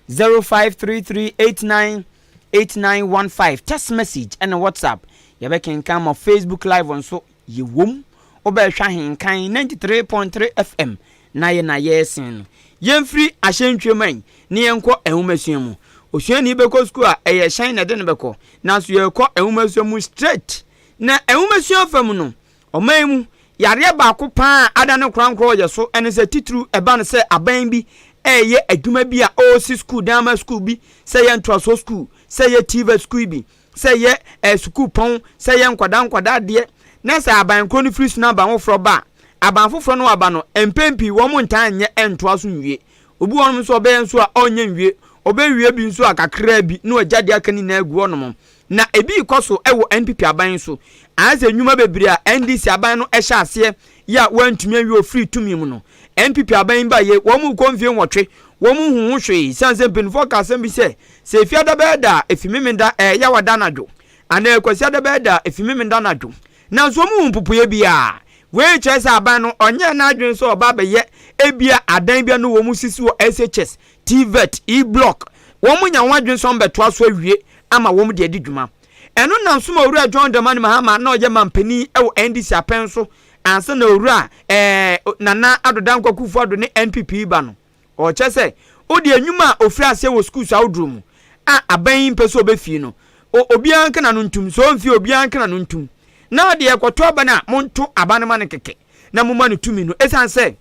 0533898915 text message ɛne WhatsApp yɛbɛkenkan ma Facebook live nso Yɛwom, wobɛhwɛ Ahenkan 93.3 FM na yɛ na yɛresen no. Yɛmfiri ahyɛntwam ɛ na yɛnkɔ nwomasua mu. Osuani bɛkɔ sukuu a, ɛyɛ hyɛn na ɛde no bɛkɔ. Nanso yɛrekɔ nwomasua mu straight. Na nwomasua fa mu no, ɔman yi mu, yareɛ baako pa ara a adane korankorɔ wɔ yɛn so ne sɛ titiriw ɛba no sɛ aban bi reyɛ adwuma bi a ɔresi sukuu dan ama sukuu bi, sɛ ɛyɛ ntoasoɔ sukuu, sɛ ɛyɛ TVET sukuu bi, sɛ ɛyɛ eh, sukuupɔn, sɛ ɛyɛ nkwadaa nkwadaa deɛ, na sɛ aban korɔ no firi so na aban foforɔ ba a, aban foforɔ no aba no, mpɛn pii wɔn ntaa nyɛ ntoa so nwie. Obi wɔ hɔnom nso a ɔbɛyɛ nso a ɔnyɛ nwie, ɔbɛwie bi nso a kakraa bi na wagya deɛ aka no nyinaa agu hɔnom. Na ebi rekɔ so wɔ NPP aban so. Ayɛ sɛ nnwuma bebree a NDC aban no hyɛ aseɛ yɛ a wɔantumi anwie ɔfirii tumi mu no, NPP aban yi baeɛ, wɔn rekɔ mfie nwɔtwe, wɔn nhu ho hwee. Esiane sɛ mpanimfoɔ ka asɛm bi sɛ, Sɛ Efiada bɛyɛ da a, efi Memenda, ɛyɛ Yawada anadwo, anaa Kwasiada bɛyɛ da a, efi Memenda anadwo. Nanso wɔnhu mpopoeɛ biara. Wei kyerɛ sɛ aban no, ɔnyɛɛ n'adwene sɛ ɔba abɛyɛ ebia adan bi a na wɔsisi wɔ SHS, TVET, E-Block. Wɔanya ho adwene sɛ wɔbɛtoa so awie ama wɔde adi dwuma. Ɛno nam so ma Owura John Dramani Mahama a na ɔyɛ mampanin wɔ NDC apɛn so ansa na Owura eh, Nana Addo Dankwa Akufo-Addo ne NPP reba no, Ɔkyerɛ sɛ odi nnwuma a ofiri aseɛ wɔ sukuus ahodoɔ mu a aban yi mpɛ sɛ ɔbɛfie no, o obiara nka n'ano ntom, sɛ ɔmfie a obiara nka n'ano ntom. Na deɛ ɛkɔto aba no a, monto aba no ma no kɛkɛ na momma no tumi no, ɛsiane sɛ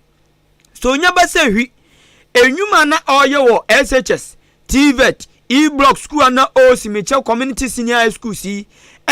sɛ ɔnya ba sɛ hwi, nnwuma a na ɔreyɛ wɔ SHS, TVET, E-block sukuu a na ɔresi Mekyɛ Community Senior High Schools yi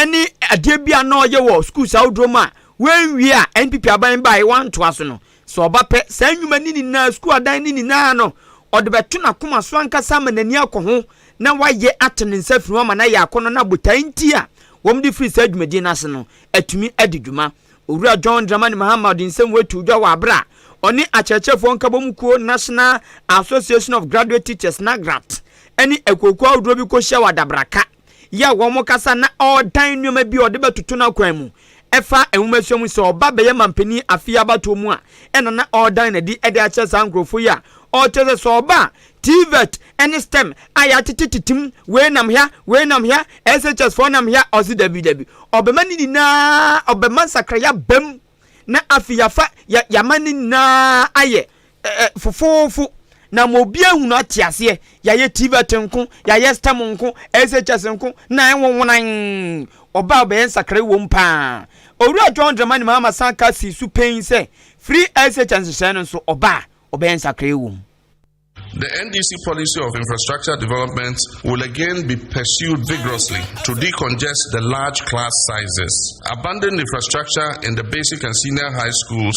ne adeɛ bi a na ɔyɛ wɔ schools ahodoɔ mu a wanwie a NPP aban baeɛ wantoa so no, sɛ ɔba pɛ, saa nnwuma no nyinaa, sukuu adan no nyinaa no, ɔde bɛto n'akoma so ankasa ama n'ani akɔ ho na wayɛ ate ne nsa afiri ho ama no ayɛ akɔnnɔ na botae nti a wɔde firi saa dwumadie no ase no atumi adi dwuma. Owura John Dramani Mahama de nsɛm wei too dwa wɔ abere a ɔne akyerɛkyerɛfoɔ nkabom kuo National Association of Graduate Teachers, NAGRAT, ne akuokuo ahodoɔ bi kɔhyia wɔ Adabraka yɛ a wɔkasa na ɔredan nneɛma bi a ɔde bɛtoto n'akwan mu ɛfa nwomasua mu sɛ ɔba bɛyɛ mampanin afe yi abatoɔ mu a ɛna na ɔredan n'adi de akyerɛ saa nkurɔfoɔ yi a ɔrekyerɛ sɛ sɛ ɔba a TVET ne STEM a yɛatete tetem wei nam ha wei nam ha SHS foɔ nam ha ɔse dabi dabi ɔbɛma ne nyinaa ɔbɛma nsakraeɛ abam na afei yɛafa yɛ yɛama ne nyinaa ayɛ ɛ fofoofo na ma obi ahunu ate aseɛ yɛayɛ TVET nko yɛayɛ STEM nko SHS nko na ɛnwonwonan ɔba a ɔbɛyɛ nsakraeɛ wom paa Owura John Dramani Mahama san ka sii so pɛn sɛ free SHS nhyehyɛe no nso ɔba a ɔbɛyɛ nsakraeɛ wom. The NDC policy of infrastructure development will again be pursued vigorously to decongest the large class sizes. Abandoned infrastructure in the basic and senior high schools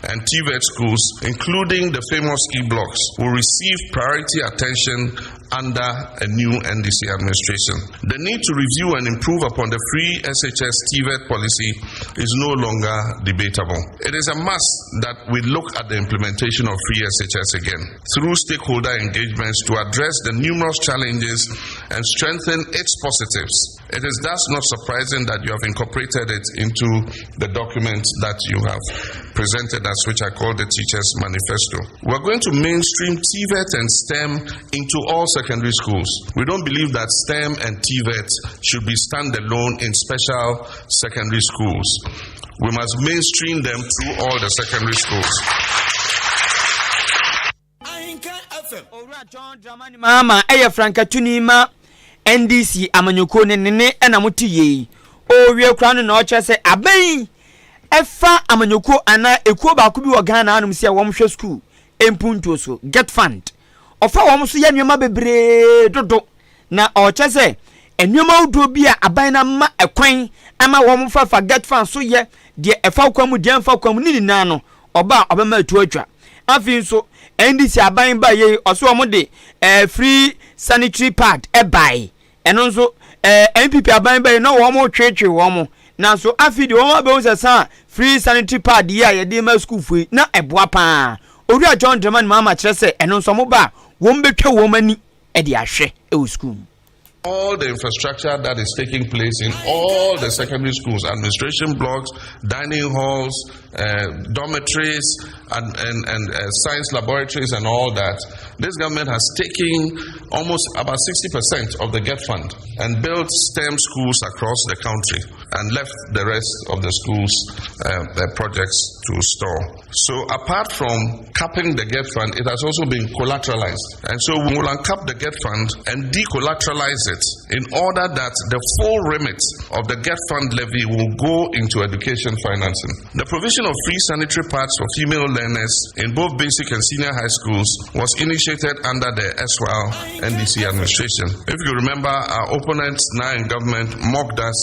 and TVET schools, including the famous ski blocks, will receive priority attention under a new NDC administration. The need to review and improve upon the free SHS TVET policy is no longer debatable. It is a must that we look at the implementation of free SHS again through stakeholder engagements to address the numerous challenges and strengthen its positives. It is thus not surprising that you have incorporated it into the document that you have presented us, which I call the Teachers Manifesto. We're going to mainstream TVET and STEM into all secondary schools. We don't believe that STEM and TVET should be standalone in special secondary schools. We must mainstream them through all the secondary schools. Owura John Dramani Mahama yɛ frankatuni ma NDC amanyɔkuo no ne ne na mote yei. Ɔrewie koraa no na ɔkyerɛ sɛ abɛn yi ɛfa amanyɔkuo anaa ekuo baako bi wɔ Ghana hanom sɛ wɔn hwɛ sukuu mpuntuo so, get fund. Ɔfa wɔn so yɛ nneɛma bebree dodo Na ɔkyɛ sɛ nneɛma ahodoɔ bi a aban no ama ɛkwan ama wɔn fa fa get fund so yɛ deɛ ɛfa kwan mu deɛ ɛmfa kwan mu ne nyinaa no ɔba a ɔbɛma atu atwa. Afei nso NDC aban ba yei ɔso wɔn de ɛɛ eh, free sanitary pad ɛbae ɛno nso ɛɛ eh, NPP aban ba yi na wɔn retwetwe wɔn nanso afei deɛ wɔn abɛhu sɛ saa free sanitary pad yi a yɛde ma sukuufoɔ yi na ɛboa paa. Owura John Dramani Mahama kyerɛ sɛ ɛno nso wɔn ba a wɔn bɛtwa wɔn ani de ahwɛ wɔ sukuu mu. All the infrastructure that is taking place in all the secondary schools, administration blocks, dining halls, uh, dormitories, and, and, and uh, science laboratories, and all that. This government has taken almost about 60% of the GET fund and built STEM schools across the country and left the rest of the schools' uh, the projects to store. So, apart from capping the GET fund, it has also been collateralized. And so, we will uncap the GET fund and decollateralize it in order that the full remit of the GET fund levy will go into education financing. The provision of free sanitary pads for female learners in both basic and senior high schools was initiated under the erstwhile NDC administration. If you remember, our opponents now in government mocked us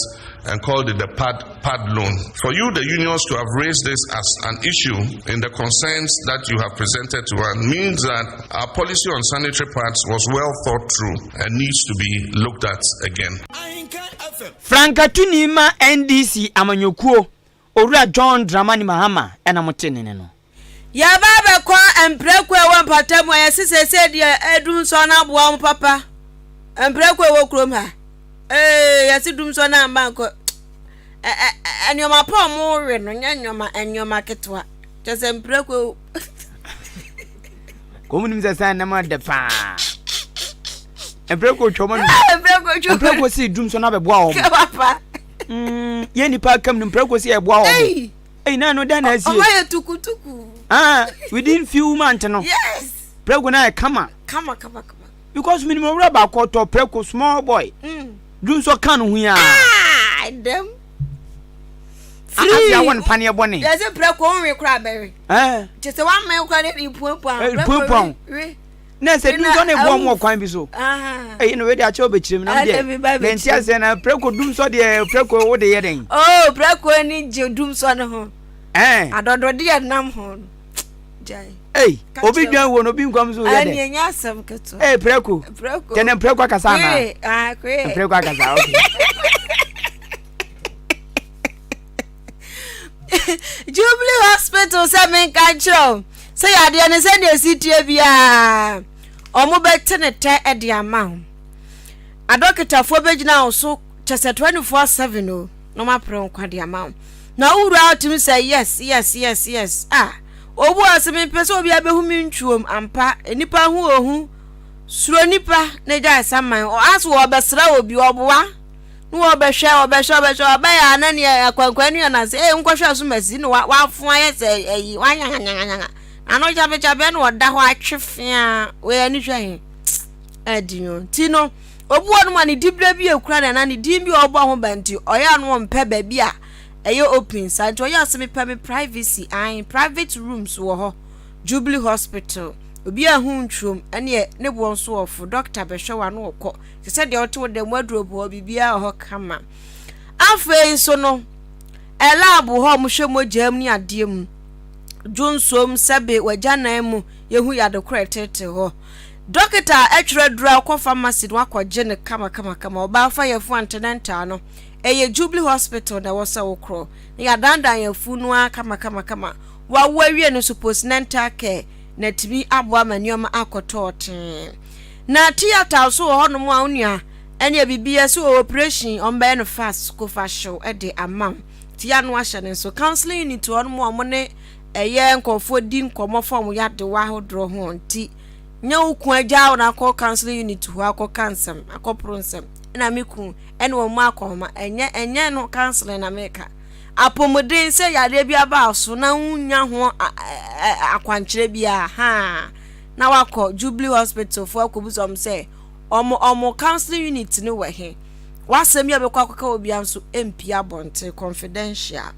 and called it the pad, pad loan. For you, the unions, to have raised this as an issue in the concerns that you have presented to us means that our policy on sanitary pads was well thought through and needs to be looked at again. Frankatuni ma NDC amanyɔkuo, Owura John Dramani Mahama na mote ne nne no. Yɛba abɛkɔ mprako a ɛwɔ mpɔtam a yɛse seesei deɛ adum sɔ no aboa wɔn papa. Mprako a ɛwɔ kurom ha. Ee, yɛse dum sɔ no amba nkɔ. Nneɛma pa a wɔwe no nyɛ nneɛma nneɛma ketewa. Kyɛ sɛ mprako. Kɔn nim sɛ sɛn nam dɛ paa. Mprako twɛ wɔn. Mprako twɛ. Mprako si dum sɔ no abɛboa wɔn. Papa. Mm, yɛ nipa akam no mprako si ɛboa wɔn. Ei na no dɛn na asie. Ɔmo ayɛ tukutuku. Ah, within few months no. Yes. Prɛko na ayɛ kama. Kama kama kama. Because minimum owura baako ɔtɔ prɛko small boy. Mm. Dum nso ka no ho ya. Ah, dɛm. Free. Ase awɔ ne paneɛ bɔne. Yɛsɛ prɛko nwe kora bɛwe. Eh. Kyɛ sɛ wamɛn kora ne de puapua. Puapua. We. Na sɛ dumsɔ no eboa ɔmo wɔ kwan bi so. Eyi no wei de akyɛ wobɛkyerɛ mu na medeɛ mente aseɛ na prɛko dumsɔ deɛ prɛko wode yɛ dɛn? Oh prɛko ani gye dumsɔ no ho. Ɛɛ. Adɔdɔdeɛ nam ho no. Gyae. Ei obi dwan wuo no obi nkɔm so yɛ dɛn? Ɛne ɛnyɛ asɛm ketewa. Ee prɛko. Prɛko. Tɛnɛ prɛko akasa anaa? Kwee ah kwee. Prɛko akasa okay. Jubilee Hospital sɛ menka nkyerɛ wo sɛ yadeɛ no sɛdeɛ ɛsi teɛ biara ɔmo bɛte ne tɛ de ama wo. Adɔketafoɔ bɛgyina wo so kyɛ sɛ 24/7 o na ɔmo apere nkwa de ama wo. Na wowura wotumi sɛ yes yes yes yes ah obu ase mempɛ sɛ obi abɛhu me ntwuom ampa nnipa ho ohu suro nipa na gyae saman ɔaso wɔbɛsra obi ɔboa na wɔbɛhwɛ wɔbɛhwɛ wɔbɛhwɛ ɔbɛyɛ a na neɛ akwankwan nua na sɛ ee nkɔhwɛ so masi na wafo ayɛ sɛ ɛyi wanyanganyanganyangan ano kyabekyabe na ɔda hɔ atwe fea wei ani hwɛ he ɛdi yo ti no obi wɔ no ma ne dibrɛ bi ekura na na ne din bi a ɔbɔ ho ba nti ɔyɛ ano ɔmpɛ baabi a ɛyɛ open saa nti ɔyɛ asɛ mepɛ me privacy an private rooms wɔ hɔ Jubilee Hospital obi a ho ntwom ɛneɛ ne boɔ nso ɔfo doctor bɛhwɛ wa no ɔkɔ Te sɛ deɛ wote wo dan mu, wardrobe hɔ, biribiara wɔ hɔ kama. Afei nso no, lab hɔ a wɔhwɛ mogya mu ne adeɛ mu, dwonsom, sɛbe, w'agyanan mu, yɛhu yade korɔ ɛtete hɔ. Dɔkita a ɛtwerɛ aduro a wokɔ pharmacy no wakɔgye no kama kama kama. Ɔbaa fa yɛfu antenatal no, ɛyɛ Jubilee Hospital na ɛwɔ sɛ wokorɔ. Na yɛadandan yɛfu no ara kama kama kama. Wawo awie no nso postnatal care na atumi aboa ma nneɛma akɔtɔ ɔtee. Na theatre nso wɔ hɔnom a wo nua ɛneɛ biribiara sɛ wɔ operation wɔn bɛyɛ no fast kofa hyew de ama wo ti ano ahyɛ ne nso counseling unit hɔnom a wɔn ne ɛyɛ nkurɔfoɔ di nkɔmmɔ fa wɔn yadewa ahodoɔ ho nti nyɛ wo kun agya wo na akɔ counseling unit hɔ akɔka nsɛm akɔporo nsɛm ɛna me kun ɛne wɔn mu akɔhoma ɛnyɛ ɛnyɛ no counseling na meka apɔmuden sɛ yadeɛ bi aba so na wonya ho akwankyerɛ biara haa na wakɔ Jubilee Hospital foɔ akɔbisa wɔn sɛ wɔn wɔn counseling unit no wɔ he. W'asɛm yi a bɛkɔ akɔka wɔ bia nso mpie abɔnten, confidential.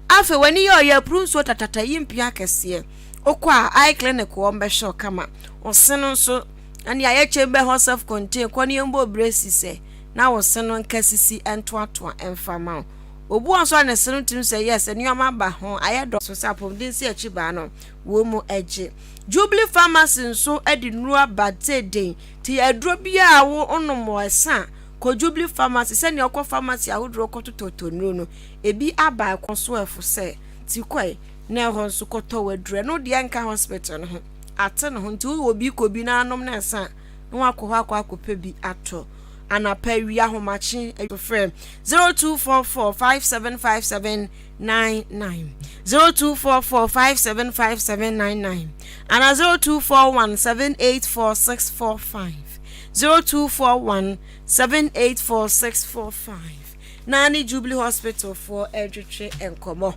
Afei w'ani yɛ ɔyɛ apuru nsuo tatata yi mpie akɛseɛ. Wokɔ a eye clinic wɔn bɛhwɛ wo kama. Wo se no nso ɛne ayɛ chamber hɔ self contained kɔ ne yɛmbɔ bresi sɛ na wo se no nka sisi ntoatoa mfa ma wo. Obi wɔ nso a ne se no tumi sɛ yes nneɛma aba ho ayɛ dɔ so sɛ apɔmuden si akyi baa no wɔ mu agye. Jubilee Pharmacy nso de nnuro aba teeden nti aduro biara a wonom wɔ ɛsa a, kɔ Jubilee Pharmacy sɛnea wokɔ pharmacy ahodoɔ kɔtotɔtɔ nnuro no, ebi aba ɛkɔ so ɛfo sɛ ti kɔe na ɛhɔ nso kɔtɔ w'aduro. Ɛno deɛ nka hospital no ho, ate ne ho nti wowɔ bi kɔ bi na anom na ɛsa a, na wakɔ hɔ akɔ akɔpɛ bi atɔ anapa awia ahomakye frɛ 0244 5757 99 0244 575799 ana 0241 784645 0241 784645 na ne Jubilee Hospital foɔ ɛretwetwe nkɔmmɔ.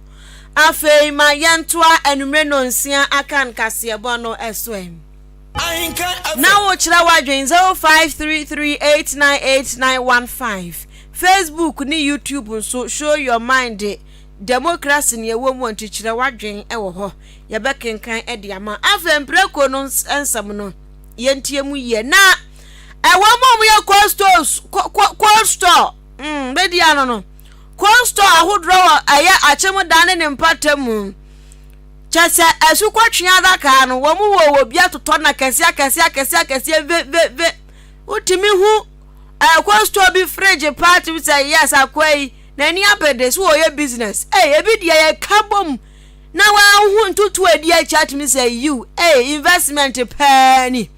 Afei ma yɛntoa anwummerɛ nonsia aka nkaseɛbɔ no ɛso ɛ. Na wokyerɛ w'adwen 0533898915 Facebook ne YouTube nso show your mind de democracy nea ɛwɔ mu nti kyerɛ w'adwen wɔ hɔ yɛbɛkenkan de ama. Afei mprako no nsɛm no yɛntie mu yie na ɛwɔ mu a wɔyɛ cold stores cold store mm, bɛdi ano no cold store ahodoɔ wɔ ɛyɛ akyem dan ne ne mpata mu. Kyɛ sɛ asukɔtweaa adaka no, wɔn wɔ wɔ bi atotɔ no akɛseɛ akɛseɛ akɛseɛ akɛseɛ ve ve ve. Wotumi hu ɛkɔ store bi fridge paa tumi sɛ yes akoa yi n'ani abede so wɔyɛ business. Ee ebi deɛ yɛka bom na wɔahu ntutu a edi akyi atumi sɛ yiw ee investment paa ni.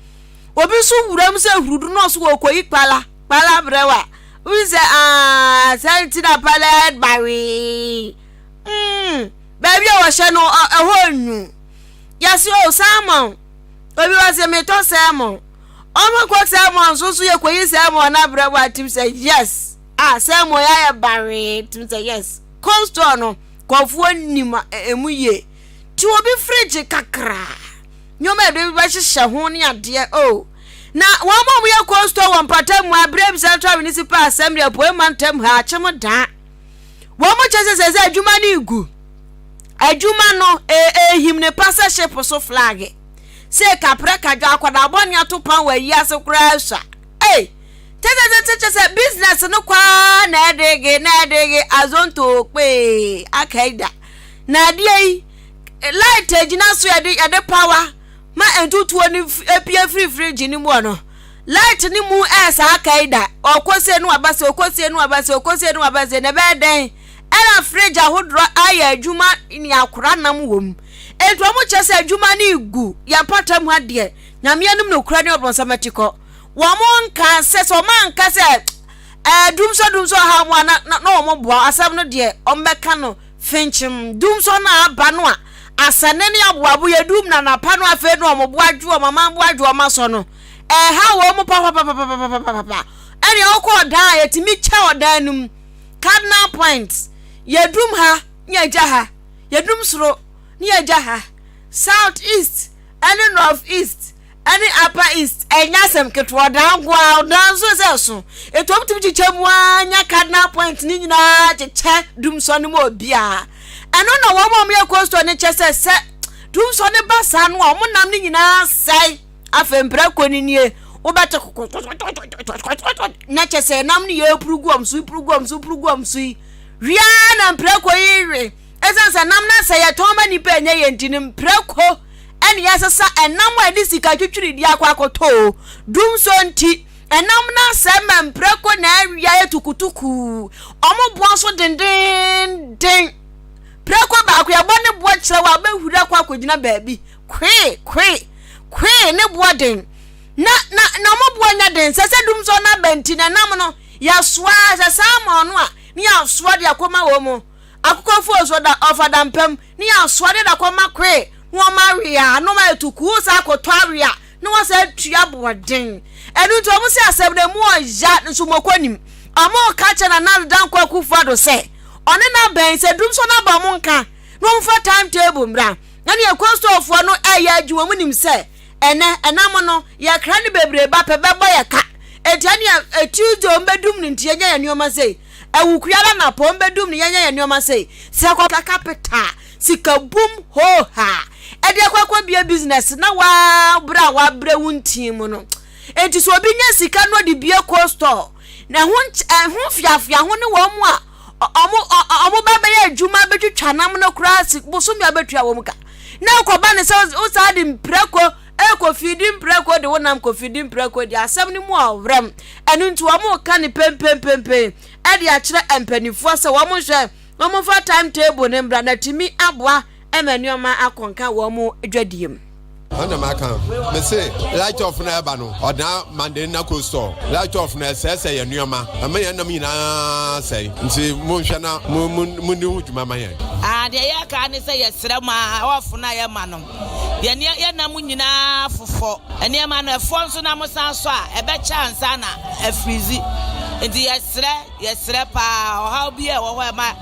Obi nso wura mu sɛ hurudu na ɔso wɔkɔyi kpala kpala brɛwa. Wohu sɛ aa sɛ nti na pala bawee. Mm, baabi a wɔhyɛ no ɛhɔ nwu. Yɛse o salmon. Obi wɔ se metɔ salmon. Ɔmo kɔ salmon nso so yɛkɔyi salmon no abrɛ wɔ atim sɛ yes. Ah, salmon yɛ ayɛ bawee tim sɛ yes. Cold store no, kɔfoɔ nim emu yie. Ti obi fridge kakra. Nneɛma yɛde bɛhyehyɛ ho ne adeɛ o. Na wɔn a wɔyɛ cold store wɔ mpata mu abrɛ Central Municipal Assembly Apuei Mantam ha akyem daa. Wɔn kyɛ sɛ sɛ sɛ adwuma no regu. Adwuma no ehim ne pa sɛ ship so flag. Sei kaprɛ kadwa akwadaa bɔne ato pan wɔ ayi ase koraa sua. Ei! Kyɛkyɛkyɛkyɛ sɛ business no kwaa na ɛdege na ɛdege azonto kpee aka yi da. Na adeɛ yi light agyina so yɛde yɛde power ma ntutuo no epie firi fridge no mu no. Light no mu ɛɛsa aka yi da. Ɔkɔ sie no waba se ɔkɔ sie no waba se ɔkɔ sie no waba se na ɛbɛyɛ dɛn? Ɛna fridge ahodoɔ ayɛ adwuma ne akora nam wɔ mu. Enti wɔn kyerɛ sɛ adwuma no regu yɛn mpɔtam ha deɛ, Nyame anim nokorɛ ne ɔbronsam atikɔ. Wɔn nka sɛ, sɛ wɔn anka sɛ ɛɛ dumsɔ dumsɔ ha wɔn a na na na wɔn boa asɛm no deɛ wɔn bɛka no finkyim. Dumsɔ no a aba no a asɛne ne aboabo yɛ dum na napa no afei no wɔn bo adwo wɔn aman bo adwo wɔn asɔ no ɛha wɔn papapapapapapapa. Ɛnea ɔkɔ ɔdan a yɛtumi kyɛ ɔdan no mu cardinal point yɛdum ha ne yɛgya ha. Yɛdum soro ne yɛgya ha, south east ne north east ne upper east, ɛnyɛ asɛm ketewa, ɔdan nko ara, ɔdan nso sɛ ɛso. Etu ɔmo tumi kyekyɛ mu ara nya cardinal point ne nyinaa kyekyɛ dumsɔ no mu obiara. Ɛno na wɔn a wɔyɛ coastal no kyɛ sɛ sɛ dumsɔ no ba saa no a wɔn nam no nyinaa sɛe. Afei mprako no nie, wobɛte kɔkɔkɔkɔkɔkɔkɔkɔkɔ na kyɛ sɛ nam no yɛ puru gu wɔn so, puru gu wɔn so, puru gu wɔn so yi. Wia na mprako yi we. Esiane sɛ nam no sɛ yɛtɔn ma nnipa ɛnyɛ yɛn nti no, mprako ɛne yɛsesa ɛnam a ɛde sika twitwiri di akɔ akɔtɔ o. Dum so nti, ɛnam no asɛe ma mprako na awia yɛ tukutuku. Wɔn boɔ nso dendeenden. Prako baako yɛbɔ ne boɔ kyerɛ wo a wobɛhuri akɔ akɔgyina baabi. Kwee, kwee, kwee ne boɔ den. Na, na, na wɔn boɔ nyɛ den. Sɛ sɛ dum so no aba nti na ɛnam no yɛsoa sɛ saa ma ɔno a ne yɛasoa de akɔma wɔn mu. Akokɔfoɔ nso da ɔfa dampam ne yɛasoa de da kɔma koe na wɔn awe a na wɔn ayɛ tukuu saa akɔtɔ awe a na wɔn atua aboɔden. Ɛno nti wɔn sɛ asɛm no emu ɔya nso mɔkɔ nim. Wɔn ka kyerɛ Nana Addo Dankwa Akufo Addo sɛ ɔne n'abɛn sɛ dum so n'aba wɔn nka na wɔn fa time table mmra. Na nea coastalfoɔ no ɛyɛ adwuma wɔn nim sɛ ɛnɛ ɛnam no yɛkra no bebree ba pɛ bɛbɔ yɛ ka. Enti ɛnea Tuesday wɔn bɛdum no nti yɛnyɛ yɛn nneɛma sei. Awukuya na anapɔ mbɛdum no yɛnyɛ yɛn nneɛma sei. Sɛ kɔ capital sika bum hoo haa ɛde akɔ akɔ bie business na waa brɛ a wabrɛ wo ntin mu no. Enti sɛ obi nya sika na ɔde bie cold store na ɛho ɛho fiafia ho ne wɔn mu a ɔmo ɔmo ba bɛyɛ adwuma bɛtwitwa nam no koraa si bosome a bɛtua wɔn ka na ɛkɔba ne sɛ wo saa de mprako Ɛrekɔfidi mprako de wo nam kɔfidi mprako de asɛm no mu ɔwerɛm. Ɛno nti wɔreka no pempempempen de akyerɛ mpanimfoɔ sɛ wɔn nhwɛ na wɔmfa time table no mmra na atumi aboa ma nneɛma akɔ nka wɔn dwadie mu. Ɛna maka me se light off na ɛba no ɔdan mande na ko store light off na ɛsɛɛsɛ yɛ nneɛma ɛma yɛn nam nyinaa sɛe nti monhwɛ na mo mo mo ni ho dwuma ma yɛn. Ah, deɛ yɛka ne sɛ yɛsrɛ mo a off no a yɛma no. Yɛn yɛn nna mu nyinaa fofɔ. Nneɛma no ɛfɔ nso na mosan sɔ a, ɛbɛkyɛ ansa na afirizi. Nti yɛsrɛ, yɛsrɛ paa, ɔhaw bi a ɛwɔ hɔ a ɛma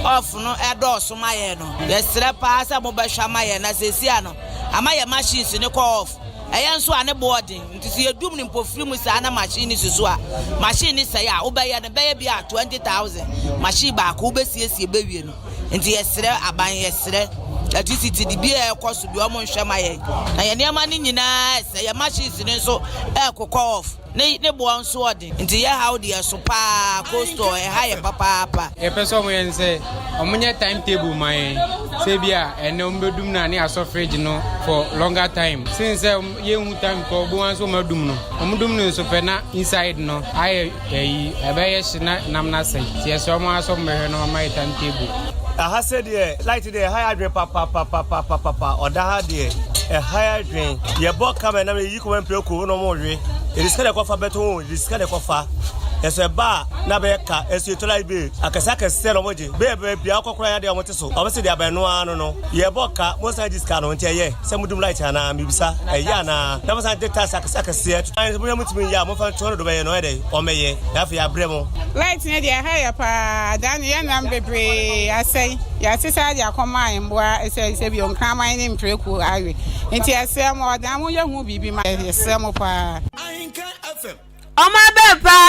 off no ɛdɔɔso ma yɛn no, yɛsrɛ paa sɛ mobɛhwɛ ama yɛn. Na seesei ano, ama yɛn machines no kɔ off. Ɛyɛ nso a ne boɔ den. Nti sɛ yɛdum no mpofiri mu saa na machine no si so a, machine no sɛe a, wobɛyɛ no bɛyɛ bi a 20,000. Machine baako wobɛsiesie bɛwie no. Nti yɛsrɛ aban, yɛsrɛ electricity de bi a ɛkɔ so bi wɔn nhwɛ ma yɛn. Na yɛn nneɛma no nyinaa ɛsɛ, yɛn machines no nso ɛrekokɔ off, ne ne boɔ nso ɔden. Nti yɛ haw deɛ ɛso paa, cold store ɛha yɛn papaapa. Yɛpɛ sɛ wɔyɛ ne sɛ wɔnyɛ time table ma yɛn sɛ bi a ɛnɛ wɔbɛdum no a ne asɔ fridge no for longer time sen sɛ yɛnhu time kɔ wobɛhu ara sɛ wɔadum no wɔdum no nso pɛ na inside no ayɛ Eyi, ɛbɛyɛ hye na nam no asɛe. Nti yɛsrɛ wɔn ara sɛ wɔmmɛhwɛ na wɔmma yɛ time table. Aha sɛ deɛ light deɛ ɛha yɛ adwene papapapapapapa ɔda ha deɛ ɛha yɛ adwene yɛbɔ kama ɛnam yɛyi kɔma mprako na ɔmo we yɛde sika na ɛkɔfa bɛto ho yɛde sika na ɛkɔfa ɛsɛ ɛba a na bɛyɛ ka ɛso yɛtɔ light bill akɛse akɛse na ɔmo gye bɛyɛ bɛyɛ bia ɔkɔ koraa yɛ adeɛ ɔmo te so ɔmo se deɛ abɛn no ara no no Yɛbɔ ka, monsan gye sika no, nti ɛyɛ sɛ modum light anaa? Mebisa, ɛyɛ anaa? Na mosan gye tax akɛseɛ akɛseɛ, aane sɛ monya motumi nyɛ a, momfa nto hɔ na deɛ ɔbɛyɛ no ɔyɛ dɛn? Ɔmmɛyɛ, na afei yɛabrɛ mo. Light no deɛ ɛha yɛ paa, da no yɛn nam bebree asɛe, yɛasesa de akɔma mmoa sɛ sɛ bio nkraman ne mprako awe, nti yɛsrɛ mo ɔdan monyɛ ho biribi ma yɛn, yɛsrɛ mo paa. Ɔma bɛn paa.